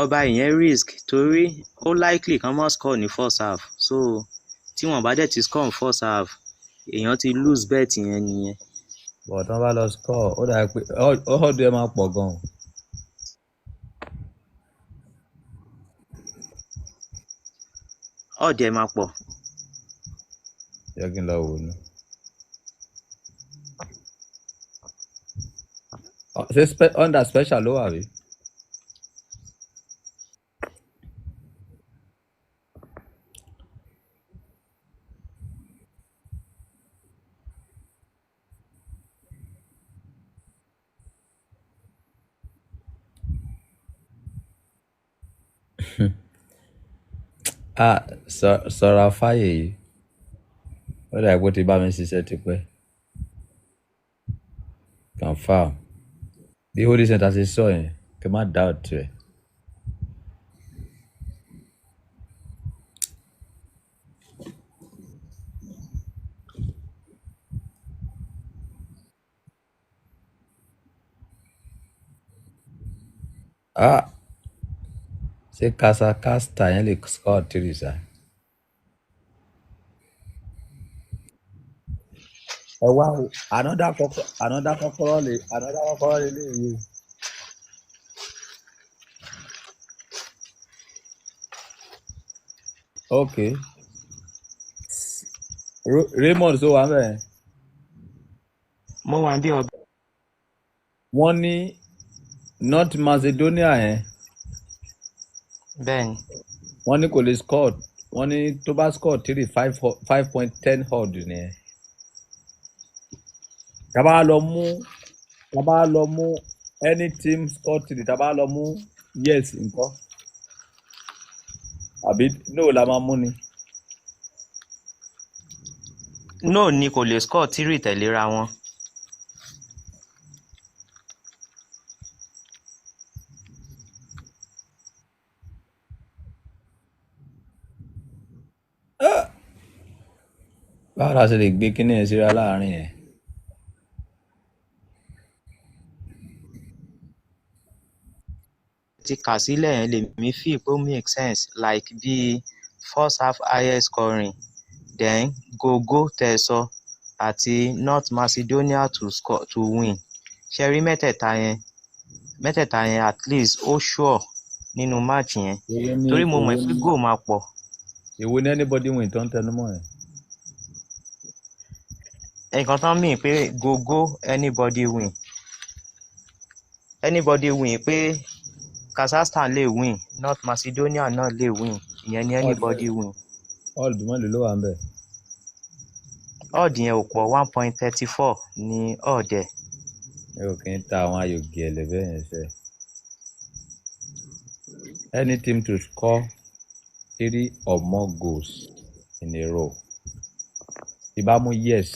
Ọba, ìyẹn risk torí ó likely kán má score ní first half, so tí wọ́n bá dẹ̀ ti score ní first half, èèyàn ti lose bet yẹn nìyẹn. But tí wọ́n bá lọ score, ó dàbí pé odd ẹ máa pọ̀ gan-an. Odd ẹ̀ máa pọ̀. Jẹ́ kí n lọ wò ó ná. Ṣé under special ló wà bí? Ah, sọ̀rọ̀ fáyè yìí, ó dàbí pé ó ti bá mi ṣiṣẹ́ tipẹ́. Confirm. Bí Holy Center ṣe sọ yẹn, kí n má doubt ẹ̀. Ah, ṣé Kazakhstan yẹn lè score three ṣá? Ẹ wá o, another kọ́kọ́rọ́ lè léyìí o. Okay. Raymond tó wà mẹ́ẹ̀. Mo wà bí, ọba. Wọ́n ní North Macedonia yẹn, Bẹ́ẹ̀ ni. Wọ́n ní kò lè score, wọ́n ní tó bá score three, 5.10 odd nìyẹn. Tá bá lọ mú any team score three, tá bá lọ mú yes nǹkan, àbí no la máa mú ni? No ni, kò lè score three tẹ̀léra wọn. Báwo la ṣe lè gbé kíní yẹn síra láàrin yẹn? Ti kà sílẹ̀ yẹn lèmi feel pé ó make sense, like bíi first half highest scoring, then go go tẹ́ ẹ sọ, àti North Macedonia to score to win. Ṣe rí mẹ́tẹ̀ẹ̀ta yẹn, mẹ́tẹ̀ẹ̀ta yẹn at least ó sure nínú match yẹn. Èwo ni Torí mo mọ̀ èwo pé ni goal máa pọ̀. Èwo ni anybody win tó ń tẹnu mọ́ yẹn? Nǹkan tán mìí pé go go anybody win, anybody win, pé Kazakhstan lè win, North Macedonia náà lè win, ìyẹn ni Odd anybody win. Odd mélòó ló wà ń bẹ̀? Odd yẹn ò pọ̀, 1.34 ní odd ẹ̀. Mi ò kí ń ta àwọn ayò gẹ̀lẹ̀ bẹ́ẹ̀ yẹn sẹ́. Any team to score three or more goals in a row. Tí bá mú yes.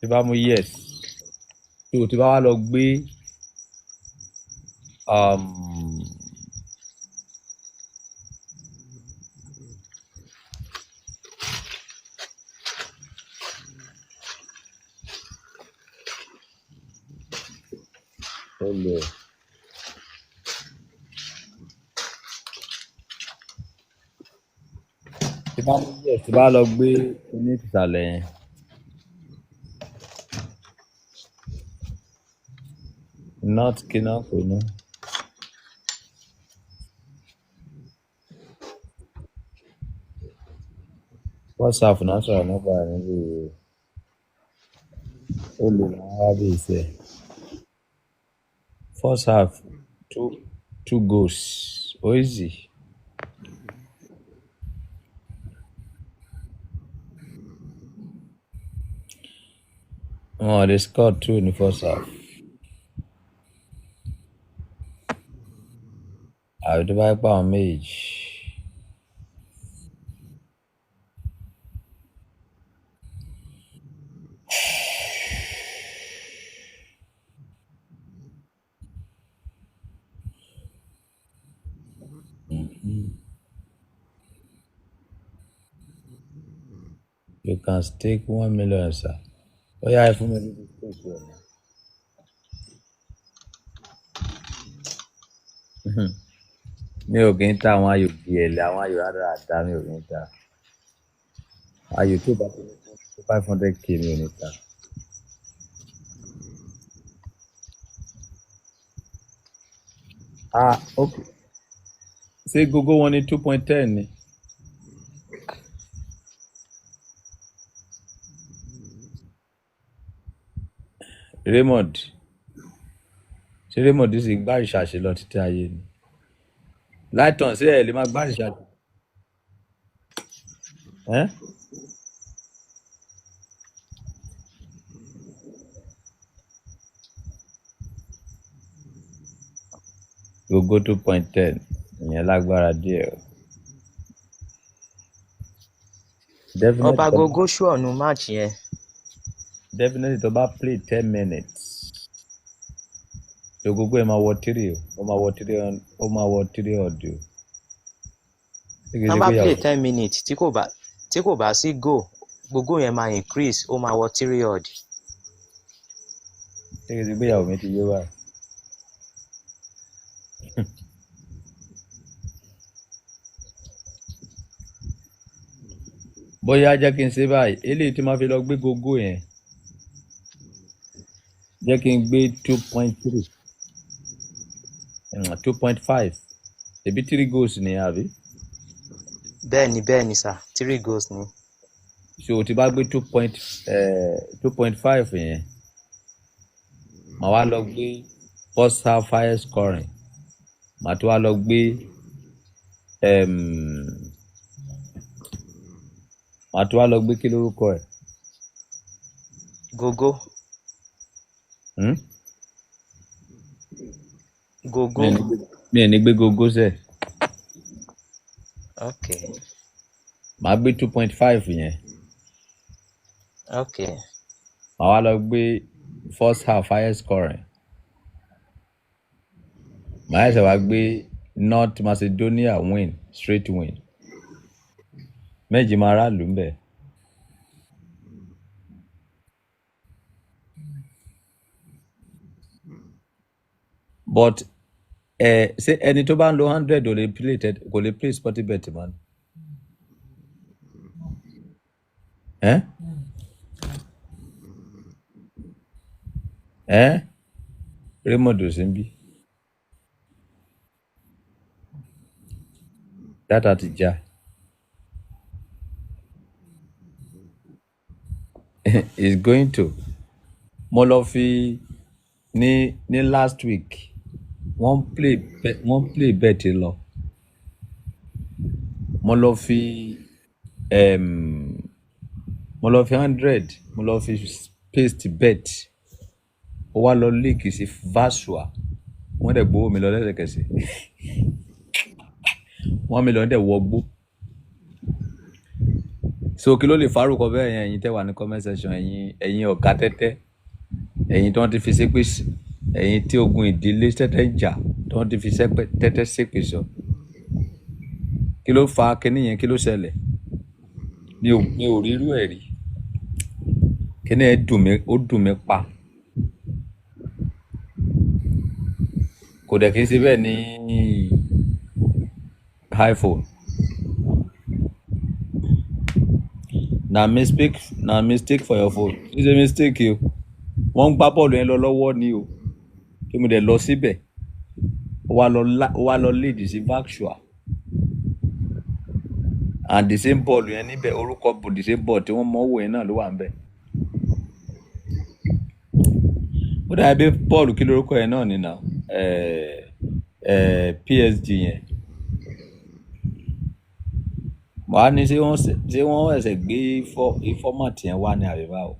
Tí bá mú yes. Tó tí bá wá lọ gbé ó lè. Tí bá mú yes, tí bá lọ gbé ní ìsàlẹ̀ yẹn. Not kíná kò ní. First half náà sọ̀rọ̀ nípa ẹ̀ níbi olè làwọn wá bí iṣẹ́. First half two goals, ó easy. Wọn ò lè score two ní first half. Àbí tó bá yẹ pé àwọn méjì. You can stake 1 million, sir. Ó yá, ẹ fún mi ní stake yẹn. Mi ò kì í ta àwọn ayò gìẹ̀lẹ̀, àwọn ayò rádaràda mi ò kì í ta. Ayò tó bá ti ní 500K mi ò ní ta. Ah, ok. Ṣé gógó wọn ní 2.10 ni? Raymond, ṣé Raymond sì gbá ìṣàṣe lọ títí ayé ni? Lighton, ṣé ẹ lè máa gbá ìṣàṣe? Ẹ́ gógó 2.10 ìyẹn lágbára díẹ̀ o. Definitely Ọba tó bá gogo ṣùọ̀nù match yẹn. Definitely tó bá play 10 minutes. So gógó ẹ̀ máa wọ three o, ó máa wọ three, ó máa wọ three odd o. Ṣé kìí Tán ṣe bá pé play ìyàwó 10 minutes, tí kò bá sí goal, gbogbo yẹn máa increase, ó máa wọ three odd. Ṣé kìí ṣe pé ìyàwó mi ti yé báyìí? Bóyá jẹ́ kí n ṣe báyìí, eléyìí tí máa fi lọ gbé gógó yẹn, jẹ́ kí n gbé 2.3, 2.5, ṣèbí three goals ni àbí? Bẹ́ẹ̀ ni sir, three goals ni. So tí bá gbé 2.5 yẹn, màá wá lọ gbé first half highest scoring, màá tún wá lọ gbé màá tún wá lọ gbé, kí lórúkọ ẹ̀? Gogo. Hmm? Gogo. Mi ò ní gbé gógó sẹ̀. Ok. Màá gbé 2.5 yẹn. Ok. Màá wá lọ gbé first half highest scoring, màá ṣẹ̀ṣẹ̀ wá gbé North Macedonia win, straight win. Méjì máa ráàlú ń bẹ̀. But ẹ ṣé ẹni tó bá ń lo 100 ò lè play kò lè play sporty bet mọ́ ni? Ẹ ẹ Raymond ò sí ń bí data ti já is going to. Mo lọ fi ní last week, wọ́n play bet lọ, mo lọ fi 100, mo lọ fi paste bet, ó wá lọ leak sí Virtua, wọ́n dẹ̀ gbowó mi lọ lẹ́sẹ̀kẹsẹ̀. 1 million dẹ̀ wọgbó. So kí ló lè farúkọ bẹ́ẹ̀ yẹn? Ẹ̀yin tẹ́ wà ní comment section, ẹ̀yin ọ̀gá tẹ́tẹ́, ẹ̀yin tí wọ́n ti fi ṣépè ẹ̀yin tí ogun ìdílé tẹ́tẹ́ ń jà, tí wọ́n ti fi tẹ́tẹ́ ṣépè sọ, kí ló fa kíní yẹn? Kí ló ṣẹlẹ̀? Mi ò rí irú ẹ̀ rí. Kíní ẹ̀ dùn mí, ó dùn mí pa. Kò dẹ̀ kí n ṣe bẹ́ẹ̀ ní iPhone. Na mistake, na mistake for your phone. It's a mistake o. Wọ́n ń gbá bọ́ọ̀lù yẹn lọ lọ́wọ́ ni o, tí mo dẹ̀ lọ síbẹ̀, ó wá lọ lead sí Virtua. And the same ball yẹn níbẹ̀, orúkọ the same ball tí wọ́n mọ̀ wò yẹn náà ló wà níbẹ̀. Ó dàbí bọ́ọ̀lù kí lórúkọ yẹn náà nínà PSG yẹn. Wàá ní ṣé wọ́n ẹ̀sẹ̀ gbé fọ́màtì yẹn wá ní àbí báwo?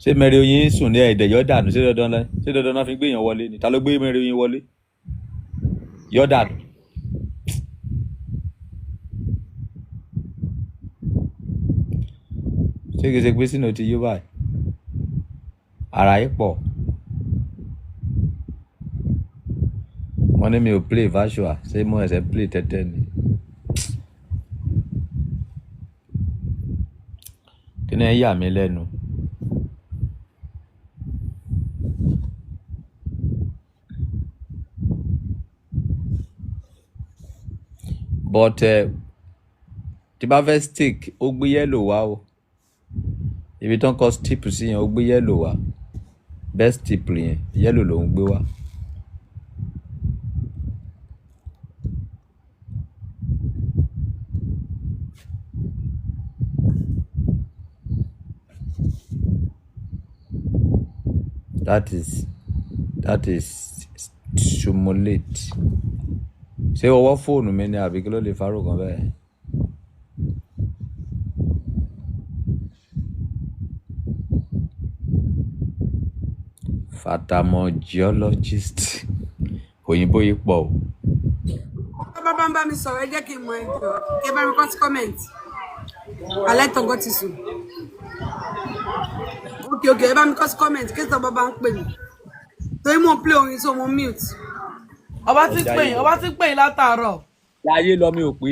Ṣé Mẹ́rin Oyin sùn ní ẹ̀ẹ́dẹ̀ yọ̀ dànù? Ṣé dandan ṣé dandan náà fi gbé èèyàn wọlé ni? Ta ló gbé Mẹ́rin Oyin wọlé? Yọ̀ dànù. Ṣé kìí ṣe pé sínú ti yó báyìí? Ara yìí pọ̀. Wọ́n ní mi ò play virtual, ṣé mo ẹ̀sẹ̀ play tẹ́tẹ́ ni? Kí ni ẹ yà mí lẹ́nu? But tí bá fẹ́ stick, ó gbé yellow wá o. Ibi tó ń kọ tip sí yẹn, ó gbé yellow wá. Best tip yẹn, yellow ló ń gbé wá. That is simulate. Ṣé ọwọ́ fóònù mi ni àbí kí ló lè farò kan bẹ́ẹ̀? Fatamorphologist. Òyìnbó yìí pọ̀ o. Tó bá ń bá mi sọ̀rọ̀, ẹ jẹ́ kí n mọ. Ẹ jọ̀ọ́, ẹ bá mi kọ sí comment. Alẹ́ tọ̀gọ́ ti sùn. Ok, ẹ bá mi kọ sí comment kí sọ bá bá ń pè mí, torí mo ń play orin, so mo mute. Ọba Ẹ tí ń pè jayé yín, lọ. ọba tí ń pè yín látàárọ̀. Jayé lọ, mi ò pé.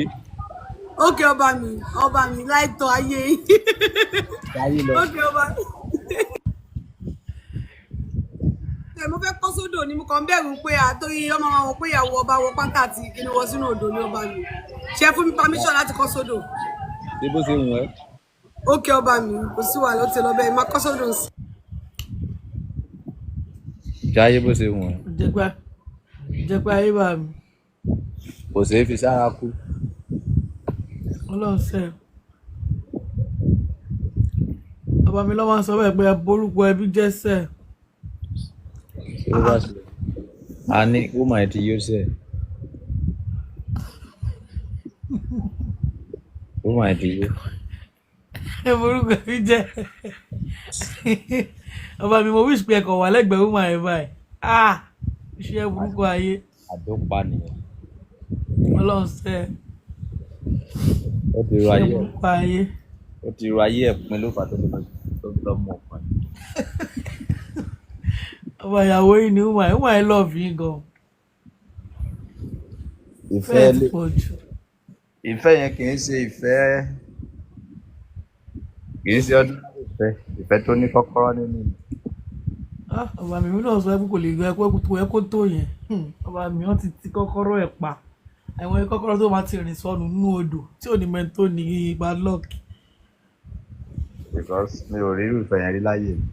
Ok, ọba mi, ọba mi láìtọ́ ayé yín. Jayé lọ. Ok, ọba mi. Ẹ mo fẹ́ kọ́ sódò ni, mo kàn ń bẹ̀rù pé àtòrí ọmọ wọn pé ìyàwó ọba wọ pátá àti kíni wọ sínú odò ní. Ọba mi, ṣe fún mi permission láti kọ́ sódò? Ṣé bó ṣe wù ẹ́? Ok, ọba mi, kò sí wàhálà, ó ti lọ bẹ́ẹ̀, máa kọ́ sódò sí. Jayé bó ṣe wù ẹ́. Jẹpẹ jẹpẹ ayé bá mi. Kò ṣeé fi sára kú. Ọlọ́run sẹ. Ọba mi ló máa ń sọ bẹ́ẹ̀ pé ẹ borúkọ ẹbí jẹ́ sẹ́. Ṣé bó bá ṣe? A ní woman ti yó sẹ̀. Woman ti yó. Ẹ borúkọ ẹbí jẹ́. Ọba mi, mo wish pé ẹ kàn wà lẹ́gbẹ̀ẹ́ woman ẹ̀ báyìí. Ah! Iṣẹ́ burúkú ayé. Àdópa nìyẹn. Ọlọ́run sẹ́. Ó ti ro Iṣẹ́ ayé ẹ̀. burúkú ayé. Ó ti ro ayé ẹ̀ pin ló fà tó fi lọ mú ọ̀pá. Ọba, ìyàwó yìí ni woman yìí. Woman yìí love yín gan. Ìfẹ́ Fẹ́ẹ̀ ti lè. pọ̀ jù. Ìfẹ́ yẹn kì í ṣe ìfẹ́, kì í ṣe ọdún ìfẹ́, ìfẹ́ tó ní kọ́kọ́rọ́ nínú ni. Ah, ọba mi, mi náà sọ pé kò lè gbẹ pé kò yẹ kó tó yẹn. Ọba mi, wọ́n ti ti kọ́kọ́rọ́ ẹ̀ pa. Àwọn kọ́kọ́rọ́ tó máa ti rìn sọnù nínú odò tí ò ní mẹ́ni tó ní padlock. Because mi ò rí irú ìfẹ́ yẹn rí láyé mi.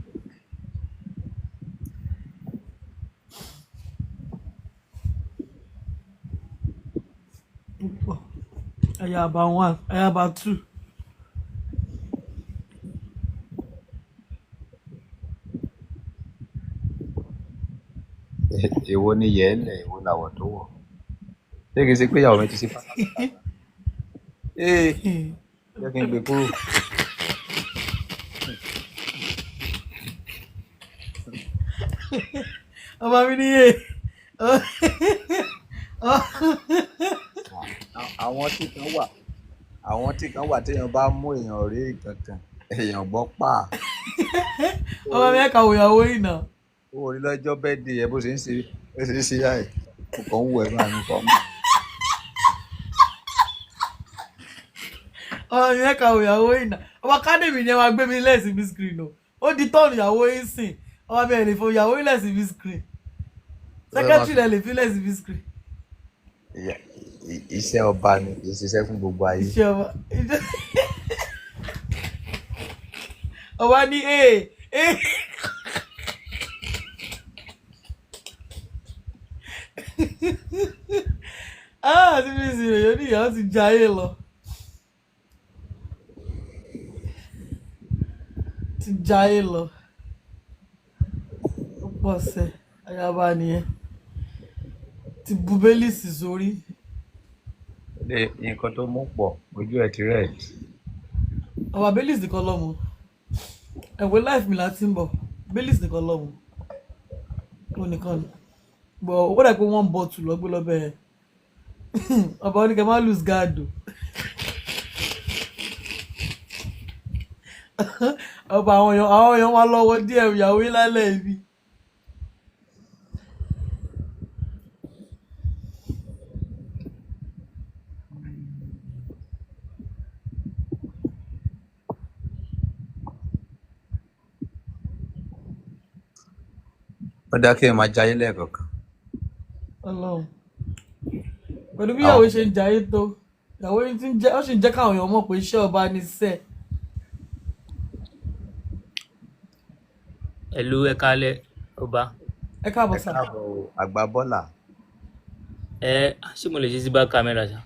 Púpọ̀. Ayaba one, ayaba two. Èwo ni yẹ̀ẹ́lẹ̀, èwo làwọ̀ tó wọ̀? Ṣé kìí ṣe pé ìyàwó mi ti ṣe pátá? Ee, jẹ́ kí n gbé kúrò. Ọba mi níyè. Àwọn tí kan wà, àwọn tí kan wà téèyàn bá mú èèyàn rí nǹkan kan, èèyàn gbọ́ pa. Ọba mi, ẹ̀ka òyàwó yìí náà. Ó rí lọ́jọ́ bẹ́ẹ̀dì ẹ bó ṣe ń ṣe, bó ṣe ń ṣe yáì. Mo kàn ń wò ẹ́ báyìí, mo kàn ń mọ̀. Ọba mi, ẹ̀ka òyàwó yìí náà. Ọba kádèmí ni ẹ máa gbé mi lẹ́sìn bí screen o. Ó di tọ́ọ̀nù ìyàwó yìí sìn. Ọba mi, ẹ̀ lè fo ìyàwó yìí lẹ́sìn bí screen. Ó fẹ́ máa Secretary lẹ lè fi lẹ́sìn bí screen. Iṣẹ́ ọba ni, kì í ṣiṣẹ́ fún gbogbo ayé. Iṣẹ́ ọba. Ọba ní ee ee. ìyàwó ti jayé lọ, ti jayé lọ. Ó pọ̀ sẹ́, ayaba nìyẹn ti bu bélíìsì sórí. Ilé nǹkan tó mú pọ̀, ojú ẹ̀ ti red. Ọba, bélíìsì nìkan lọ́mọ ẹ̀wẹ̀ life mi láti ń bọ̀. Bélíìsì nìkan lọ́mọ, ó nìkan ni bọ̀. Ó dà pé wọ́n ń bọ̀ tù lọ́gbé lọ́bẹ̀ yẹn. Ọba oníkẹ́ má lose guard o. Ọba, àwọn èèyàn wá lọ́wọ́ díẹ̀ ìyàwó yín lálẹ́ ibi. Ó dá kí ẹ máa jayé lẹ́ẹ̀kọ̀ọ̀kan. Ọlọ́run, pẹ̀lú bí ìyàwó Àwọn ṣe ń jayé tó, ìyàwó yín ti ń jẹ́, ó sì ń jẹ́ káwọn èèyàn mọ̀ pé iṣẹ́ ọba ni sẹ́ẹ̀. Hello, ẹ káalẹ́ ọba. Ẹ káàbọ̀ Ẹ sà. káàbọ̀ o, àgbà bọ́là. Ẹ ṣé mo lè ṣe sí back camera ṣá?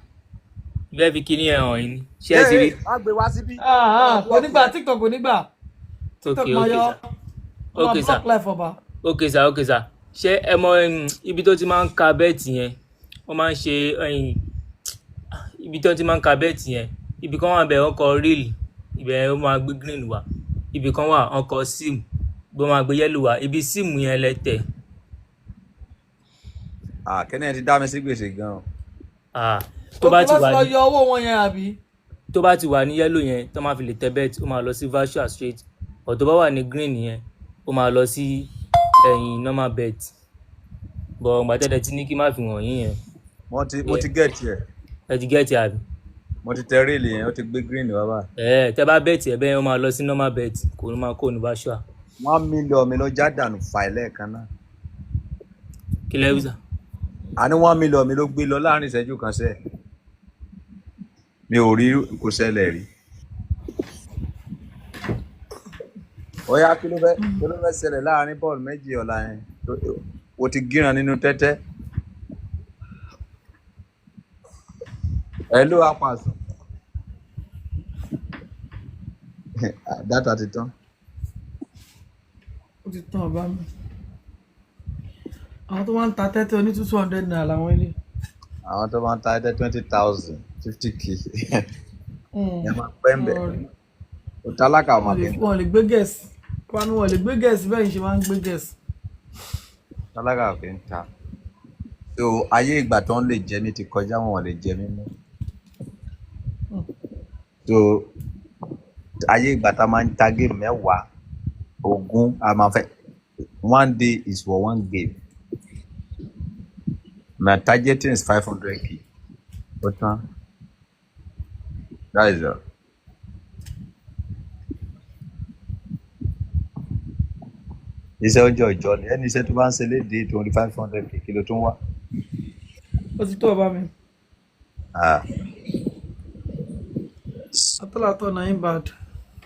Bẹ́ẹ̀ fi kíní ẹ̀ hàn yín ni. Ṣé ẹ ti rí? Má gbé wá síbí. Ah, Ó máa ah, kò block ní gbà. ẹ. TikTok kò ní gbà. TikTok Ok máa ok yọ sà. ó máa Ok sà. block life ọba. Ok sà, ok sà. Ṣé ẹ mọ ibi tó ti máa ń ka bet yẹn? Wọ́n máa ń ṣe ibi tó ti máa ń ka bet yẹn. Ibì kan wà bẹ́ẹ̀, wọ́n kọ real, ibẹ̀ yẹn ó máa gbé green wá. Ibì kan wà, wọ́n kọ sim, bó máa gbé yellow wá. Ibi sim yẹn lẹ tẹ̀. Ah, kẹ́ni ẹ ti dá mi sí gbèsè gan-an. Ah, tó Ok bá ti lọ́sí wà lọ ní yọ owó wọn yẹn àbí? Tó bá ti wà ní yellow yẹn, tó máa fi lè tẹ bet, ó máa lọ sí virtual straight, but tó bá wà ní green yẹn, ó máa lọ sí ẹ̀yìn normal bet, but ìgbà tẹ́lẹ̀ tí ní kí má fi wọ̀nyí yẹn. Mo ti get ẹ̀. Ẹ ti get àbí? Mo ti tẹ real yẹn, ó ti gbé green wá báyìí. Ẹ tẹ bá bet ẹ bẹ́ẹ̀, ó máa lọ sí normal bet, kò ní máa kó ní virtual. 1 million mi ló já dànù fà lẹ́ẹ̀kan náà. Kí lẹ́ wí sà? Àní 1 million mi ló gbé lọ láàrin ìṣẹ́jú kan sẹ́ẹ̀. Mi ò rí, kò ṣẹlẹ̀ rí. Ó yá, kí ló fẹ́ ṣẹlẹ̀ láàrin bọ́ọ̀lù méjì ọ̀la yẹn? O ti gíran nínú tẹ́tẹ́. Ẹ ló apàṣọ. Data ti tán. Ó ti tán, ọba mi. Àwọn tó máa ń ta tẹ́tẹ́ oní ₦200 làwọn ilé. Àwọn tó máa ń ta tẹ́tẹ́ 20,000, 50K. Ẹ máa pẹ́ ń bẹ̀. Òtálákà ọmọ Wọn lè kẹ́ńtà. Wọn lè gbé gẹ̀ẹ́sì wọn ni wọn lè gbé gẹ̀ẹ́sì bẹ́ẹ̀ ni ṣe máa ń gbé gẹ̀ẹ́sì. Tálákà kì í ta. So ayé ìgbà tó ń lè jẹ mí ti kọjá, wọn ò lè jẹ mí mọ́. So ayé ìgbà tá a máa ń ta game 10, 20, a máa fẹ́ one day is for one game. My targeting is 500K. Ó tán. That is all. Iṣẹ́ ọjọ́ ìjọ ni ẹni iṣẹ́ tó bá ń ṣe léde 2500K, kí ló tún wá? Ó ti tó, ọba mi. Ah, Atọ́látọ́ náà ń bad.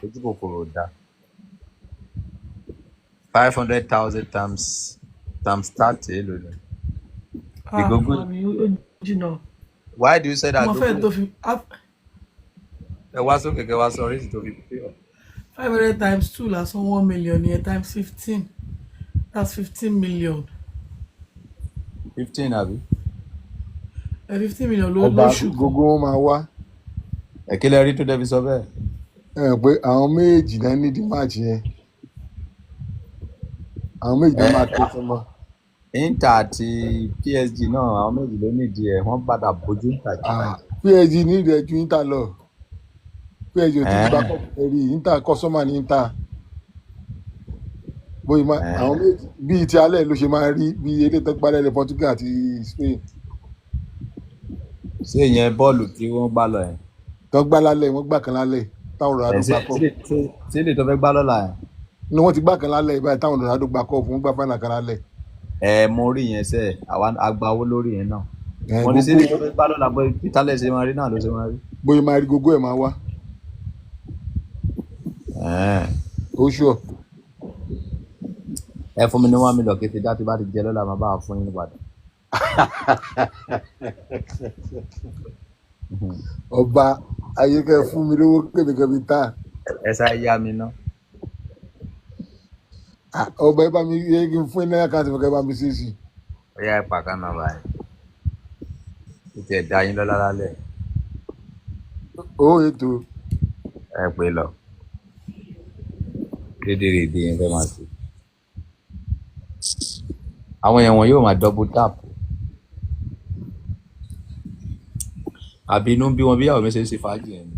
Ojú kòkòrò ò dáa. 500,000 times 30, èlò ni? Ah, Ìgógó. Ọba mi, ó jìnnà. Why do you say that? Mo fẹ́ Gógó? tó fi Ẹ wá sókè kẹ wá sọ oríṣi tó fi pé ọ. 500 times two lásán, 1 million yẹn, times 15, that's 15 million. 15 àbí? Ẹ 15 million ló Ọba, lóṣù kan. gbogbo wọn máa wá. Ẹ̀kílẹ̀ rí tó dẹ́bi sọ bẹ́ẹ̀. Ẹ mọ̀ pé àwọn méjì náà ní the match yẹn, àwọn méjì náà máa tó sọmọ. Inter àti PSG náà, àwọn méjì ló nídìí ẹ̀, wọ́n padà bójú Inter jù Ah, báyìí. PSG ní ìrẹ̀ ju Inter lọ. PSG ò tí ì gbá Ẹ̀ cup rí. Inter customer ní Inter bóyá àwọn méjì bíi ti alẹ́ ló ṣe máa rí bíi eléyìí tó gbálẹ̀ lẹ Portugal àti Spain. Ṣé ìyẹn bọ́ọ̀lù tí wọ́n gbá lọ yẹn? Tó gbá lálẹ́, wọ́n gbà kan lálẹ́ táwọn Ẹ̀ Ronaldo ṣé gbá cup. ṣé lè tó fẹ́ gbá lọ́la yẹn? Ní wọ́n ti gbà kan lálẹ́ báyìí táwọn Ronaldo gbá cup, wọ́n gbá final kan lálẹ́. Ẹ mo rí yẹn sẹ́, àwa agba owó lórí yẹn náà. Ẹ Wọ́n ní ṣé gbogbo lè tó fẹ́ gbá lọ́la bọ́ ìtàlẹ̀ ṣe máa rí náà ló ṣe máa rí. Bóyá máa rí gbogbo ẹ̀ máa wá. Ẹ̀ẹ́n. Ó ṣùọ́. Ẹ fún mi ní 1 million kí n fi dá, tí bá ti jẹ lọ́la, máa bá a fún yín padà. Ọba ayé kẹ fún mi lówó kébìkébì mi ta. Ẹ sáré yá mi ná. Ah, ọba ẹ bá mi yẹ kí n fún ẹ náírà kan tí mo kẹ bá mi ṣe sí. Ó yá, ẹ pàkán nọ́mbà yẹn. Ó tiẹ̀ dá yín lọ́lá lálẹ́. Owó ètò. Ẹ pè lọ. Rédèrèdè yẹn fẹ́ máa ṣe. Àwọn èèyàn wọn yóò máa double tap. Àbí inú ń bí wọn bí ìyàwó mi ṣe ń ṣe fàájì yẹn ni.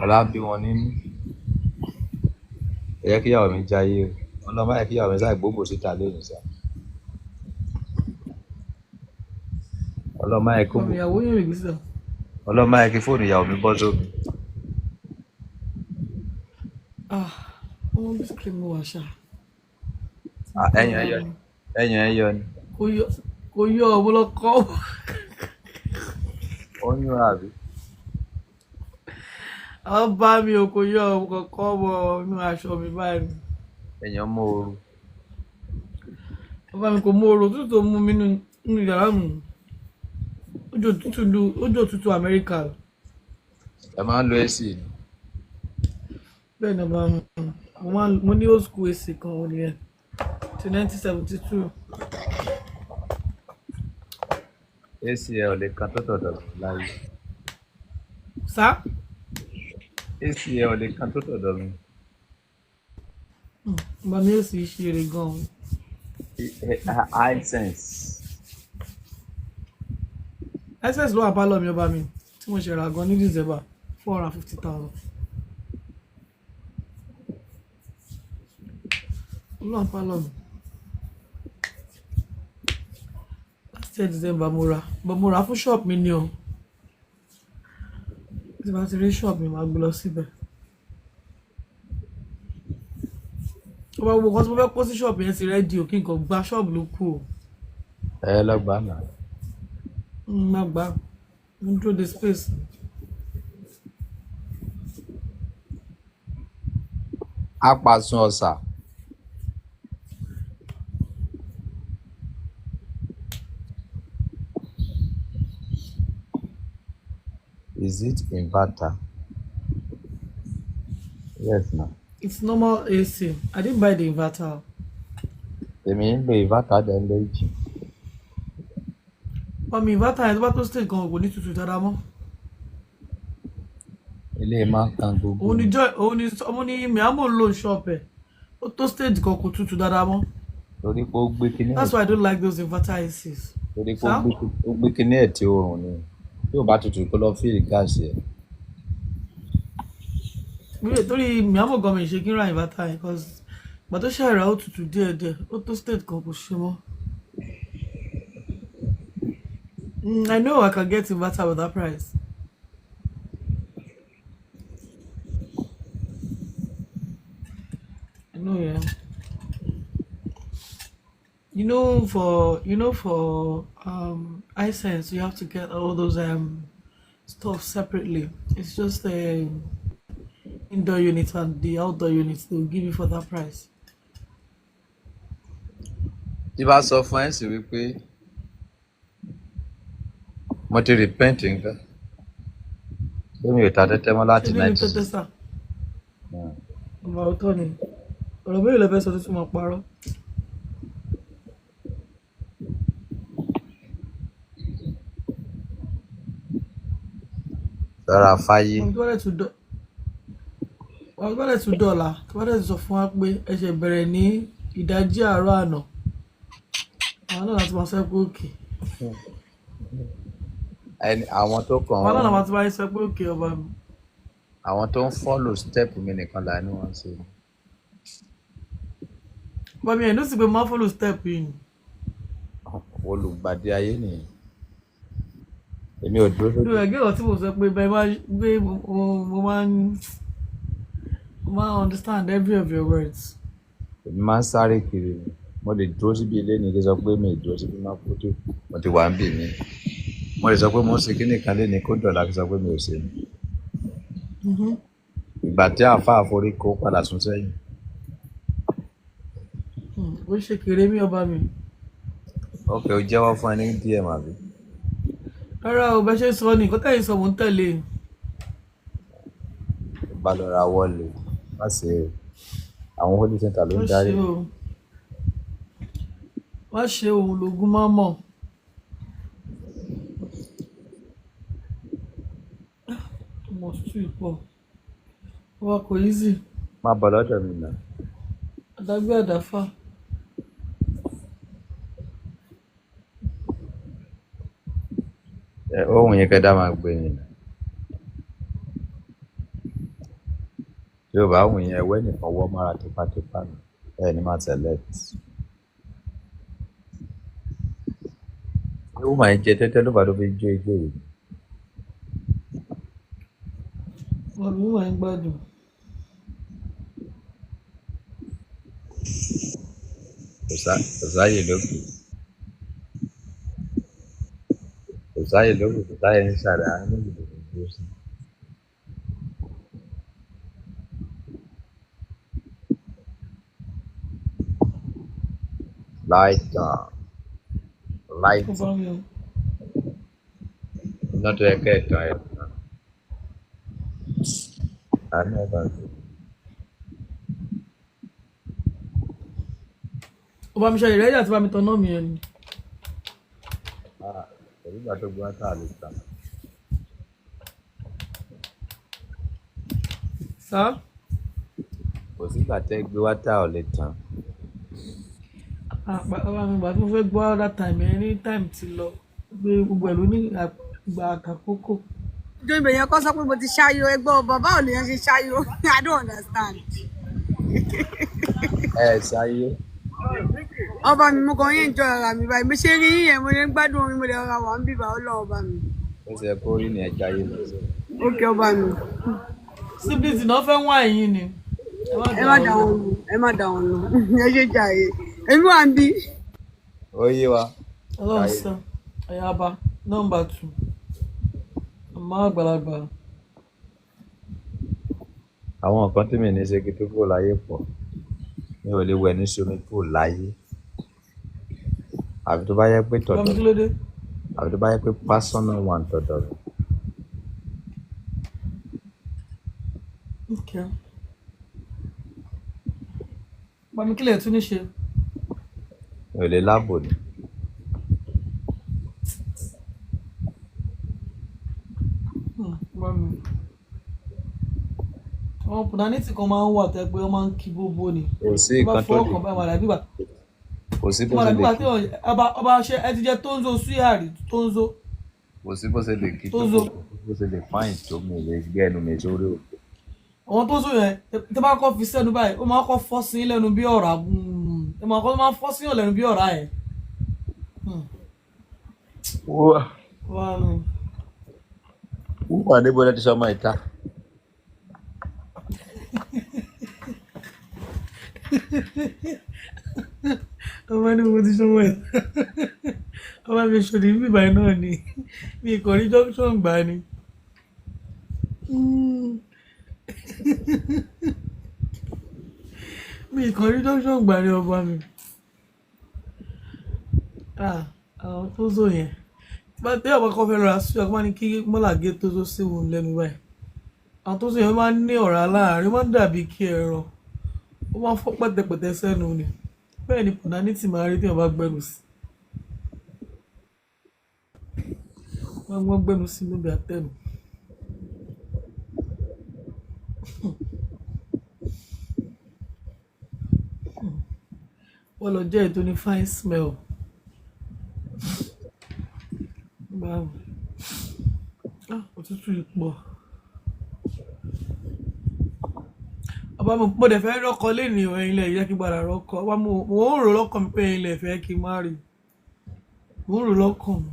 Ọlá ń bí wọn nínú. Ẹ jẹ́ kí ìyàwó mi jayé o. Ọlọ́mọ yẹ kí ìyàwó mi sáà gbóbò síta lónìí sá. Ọlọ́mọ yẹ kó Ọmọ bò. ìyàwó yóò rí sísà. Ọlọ́mọ yẹ kí fóònù ìyàwó mi bọ́ sómi. Ah, ọmọ bí cream wà ṣá. Tí Ah, mo ẹyàn bá ẹyọ ni. mi. Ẹyàn ẹyọ ni. Kò yọ, kò yọ ọmọ lọkọ. Ó ń yún àbí? Àwọn bá mi ò, kò yọ ọmọ kọ̀ọ̀kan ọmọ inú aṣọ mi báyìí. Ẹyàn mú ooru. Bàbá mi kò mú oorun òtútù tó mú mi nínú yàrá mi. Ojú òtútù lu ojú òtútù Amẹ́ríkà. Ẹ máa ń lo AC ni. Bẹ́ẹ̀ ni ọba mi. Mo ní old school AC kan òun nìyẹn. Ti 1972. AC ẹ ò lè kan tó tọ̀dọ̀ mi láyé. Sá? AC ẹ ò lè kan tó tọ̀dọ̀ mi. Bàbá mi AC ṣe eré gan-an. Hisense. Hisense ló wà pálọ̀ mi, ọba mi, tí mo ṣe rà gan ní December, 450,000. Ló wà pálọ̀ mi. Last year December mo rà, but mo rà fún shop mi ni o. Tí bá ti rí shop mi, màá gbé lọ síbẹ̀. Ọba, gbogbo nǹkan tí mo fẹ́ kó sí shop yẹn ti ready o, kí n kàn gba shop ló kù o. Ẹ lọ gbà náà. Má gbà, mo ń dúró de space. Apàsùn ọ̀sà. Is it inverter? Yes na. It's normal AC. I didn't buy the inverter. Èmi ń lo inverter dẹ̀ ń lo engine. But mi inverter yẹn, tó bá tó stage kan, kò ní tutù dáadáa mọ́. Ilé máa ń kan gbogbo Òun ni ni. Joy, òun ni ọmọ ní Miamo ń lò shop ẹ̀. Ó tó stage kan, kò tutù dáadáa mọ́. Torí pé ó gbé kinní ẹ̀ That's why I don't like those inverter ACs. Torí pé ó Sá? gbé ó gbé kinní ẹ̀ tí oòrùn ni. Tí ò bá tutù, kó lọ fill gas ẹ̀. Torí Miamo gan mi ṣe kí n ra inverter yẹn, cause ìgbà tó ṣe ìrà, ó tutù díẹ̀díẹ̀, ó tó stage kan, kò ṣe mọ́. I know I can get inverter with that price. I know, yeah. You know, for Hisense, you have to get all those stuff separately. It's just the indoor unit and the outdoor unit they'll give you for that price. Tí bá sọ fún ẹ sí wípé mo ti repent nǹkan pé mi ò ta tẹ́tẹ́ mọ́ Ṣé láti nínú 19. tẹ́tẹ́ sà? Ọmọ òótọ́ ni. Ọ̀rọ̀ mélòó lẹ fẹ́ sọ tó tún máa parọ́? Sọ́ra fáyé. Ọmọ tó bá dẹ̀ tún dọ̀la, tó bá dẹ̀ tún sọ fún wa pé ẹ ṣe bẹ̀rẹ̀ ní ìdajì àárọ̀ àná, àwọn náà láti máa sọ pé okay. Ẹni àwọn tó kàn Àwọn náà ń láti máa sọ pé okay, ọba mi. Àwọn tó ń follow step mi nìkan là ní wọ́n ṣe. Ọba mi, ẹ̀ ló sì pé máa follow step yìí ni. Olùgbàdì ayé nìyẹn. Èmi ò dúró Ní sójú. ẹgbẹ́ ọ̀rọ̀ tí mo sọ pé bẹ́ẹ̀ máa gbé mo máa ń understand every of your words. Èmi máa ń sáré kiri ni. Mo lè dúró síbi ilé ní kí n sọ pé mi ì dúró síbi, má kó tó mo ti wà ń bì mí. Mo lè sọ pé mo ń ṣe kíní kan léni, kó dọ̀la kí n sọ pé mi ò ṣe ni. Ìgbà tí àáfàá forí kó padà sún sẹ́yìn. Ó ṣe kéré mi, ọba mi. Ok, ó jẹ́wọ́ fún ẹ ní DM àbí? Rárá o, bẹ ṣe ń sọ ni nǹkan tẹ̀yin sọ mò ń tẹ̀lé. Tó bá lọ ra wọlé, má ṣe o. Àwọn holy center ló Má ń ṣe darí. o, má ṣe òun lògùn má mọ̀. Ọmọ òtútù yìí pọ̀. Wa kò easy. Má bọ̀ lọ́dọ̀ mi nà. Àdágbé àdáfà. Ẹ ohun yẹn kẹ́ dá máa gbé ni nà. Yorùbá ohun yẹn ẹwẹ́ nìkan wọ́ mára tipátipá nù. Ẹ ní máa select. Ṣé woman yẹn jẹ tẹ́tẹ́ ló bá tó fi jó ijó yìí? Wọn mi wà ń gbádùn. Kò sáyè lókè. Kò sáyè lókè, kò sáyè nísàlẹ̀, àárín méjì ló fi dúró sí. Light on, light. Ó bá mi o. Iná tó yẹ kẹ́ ẹ̀ tàn ẹ̀ tàn. Àánú ẹ̀ bá mi. Ó bá mi ṣe ìrẹ́jà tí bá mi tan náà mi yẹn ni. Ah, pẹ̀lú ìgbà tó gbọ́ tá a lè tàn. Sá. Kò sígbà tẹ́ gbé wá tá ò lè tàn. Bàbá mi gbà tí mo fẹ́ gbọ́ that time yẹn ní time ti lọ. Gbé gbogbo ẹ̀ ló ní ìgbà àtàkókò. Ojú ibẹ̀ yẹn kọ́ sọ pé mo ti ṣáyò ẹgbẹ́ ọ bàbá ò lè yẹn ṣe ṣáyò. I don't understand. Ẹ ṣayé. Ọba mi, mo kàn yín enjoy ara mi báyìí. Mo ṣe rí yín yẹn, mo lè ń gbádùn orin, mo lè ra wà ń bíbá ọlọ́ ọba mi. Ó ṣe kó rí ní ẹja yé lọ sí. Ókè ọba mi. Siblings náà fẹ́ wá ẹ̀yìn ni. Ẹ má Ẹ dà má wọ́n dà lò. wọn lò, ẹ má dà wọn lò. Ẹ ṣe jàre. Èmi wà ń bí. Ó yé wa. Ọlọ́run Ṣayé. sọ. Ayaba nọ́mbà 2. Àmọ́ àgbàlagbà. Àwọn nǹkan tí mi ní ṣe kí tó kúrò láyé pọ̀. Mi ò lè wẹ̀ ní swimming pool láyé. Àfi tó bá yẹ pé Bá mi tọ̀dọ̀ kí mi. ló dé? Àfi tó bá yẹ pé personal one tọ̀dọ̀ mi. Okay. Bá mi kí lè tún ní ṣe? Mi ò lè láàbò ni. Bá mi. Àwọn pùnánítì kan máa ń wà tẹ́ pé wọ́n máa ń kí bóbó ni. Kò sí Tó bá nǹkan tó fọwọ́ lè kàn báyìí, wà dàbí ìgbà. kò sí Ó bó máa ṣe dàbí lè ìgbà kí tí ọba ṣe ẹ ti jẹ tóńzó súyà rí tóńzó kò sí bó ṣe lè kí tó tóńzó. kò sí bó ṣe lè fáìn tó mi lè gbé ẹnu mi sórí òkè. Àwọn tóńzó yẹn tẹ́ bá kọ́ fi sẹ́nu báyìí, ó máa kọ́ fọ́ sí lẹ́nu bí ọ̀rá. Ó máa kọ́ máa fọ́ sí yàn lẹ́nu bí ọ̀rá yẹn. Wá mi. Wúwà níbo lẹ ti sọ ọmọ ìta? Ọba ní mo ti ṣọwọ́ ẹ̀. Ọba mi ṣòdì bíbá náà ni. Mi kò rí junction gbà ni. Mi kò rí junction gbà ni ọba mi. Ah, àwọn tó zò yẹn. Bá tí ọba kan fẹ́ lọ ra súyà, kó má ní kí mọ́là gé tó zó sí òun lẹ́nu báyìí. Àwọn tó zò yẹn máa ń ní ọ̀rá láàárín, ó máa ń dàbí kí ẹran. Ó máa ń fọ́ pẹ̀tẹ̀pẹ̀tẹ̀ sẹ́nu ni. Bẹ́ẹ̀ ni pùnánítì máa rí tí ọba gbẹnu sí. Wọ́n gbọ́n gbẹnu sí níbi àtẹnu. Wọ́n lọ jẹ́ ètò ní fine smell. Báwo? Ah, òtútù yìí pọ̀. Ọba mi, mo dẹ̀ fẹ́ rọ́kọ lénìí o, ẹ̀yin lẹ jẹ́ kí n padà rọ́kọ. Ọba mo ń rò lọ́kàn mi pé ẹ̀yin lẹ fẹ́ kí n má rí. Mo ń rò lọ́kàn mi.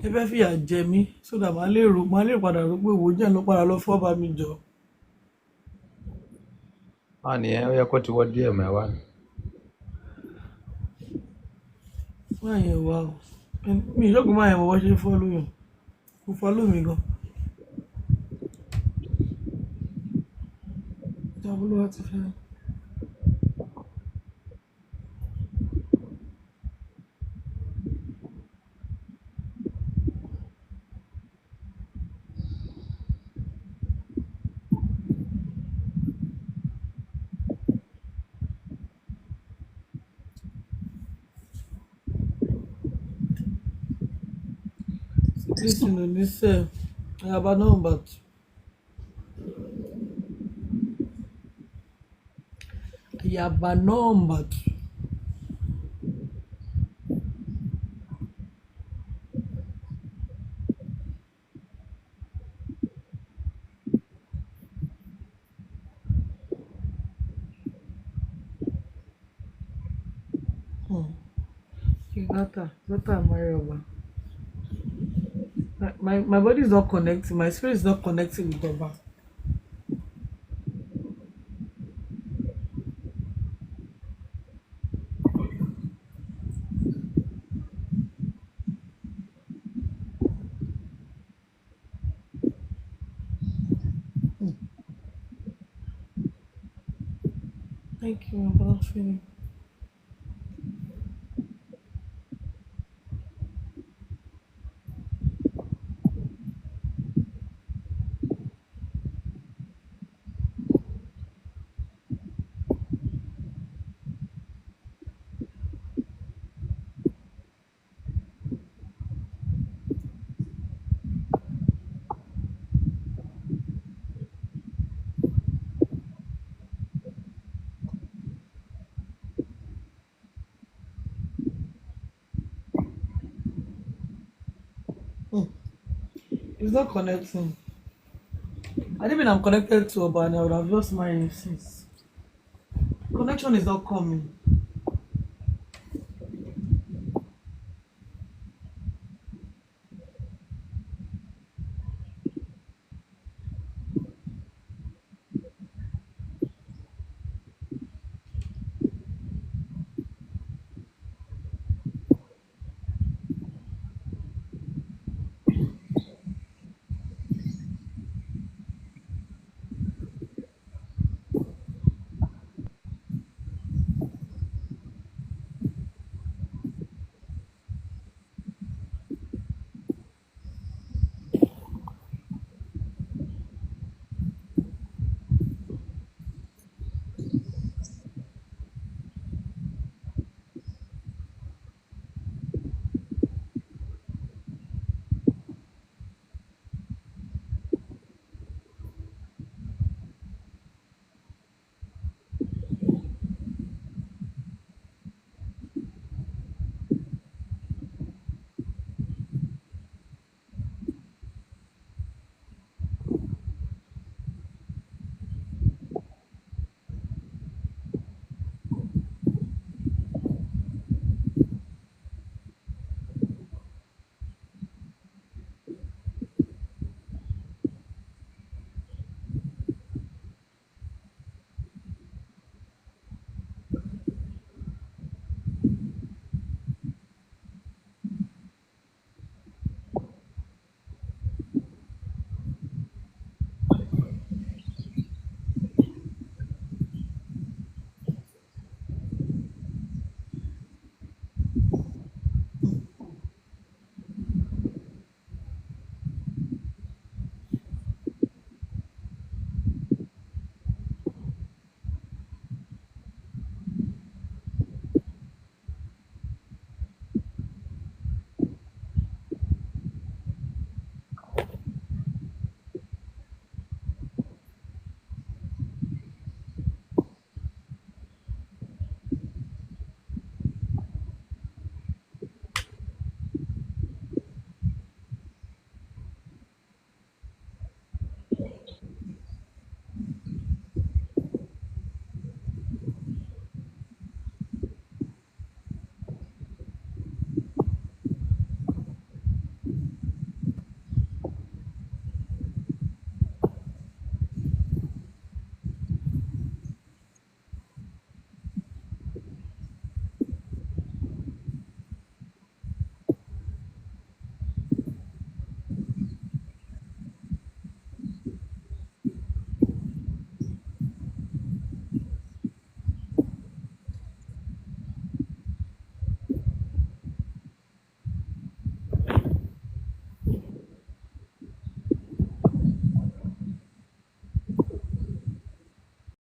Ẹ fẹ́ fìyà jẹ mí, so that màá lè rò, màá lè padà rò pé wò ó jẹ́ lọ padà lọ fọ́ bá mi jọ. Má ní ẹ ó yẹ kó ti wọ díẹ̀ mẹ́wàá ni. Má yẹn wá o. Mi ìṣọ́gun má yẹn mọ̀ bọ́ ṣe ń fọ́ lóyún. Kò fọ́ lómi gan. Ìjọba ló wá ti fẹ́. Listen to this. Ayaba number two. Ayaba number two. Hmm. Zlata, Zlata marry Oba. My body is not connecting. My spirit is not connecting with Oba. Thank you, my brother. It's not connecting. I didn't mean I'm connected to Oba and I would have lost my since. Connection is not coming.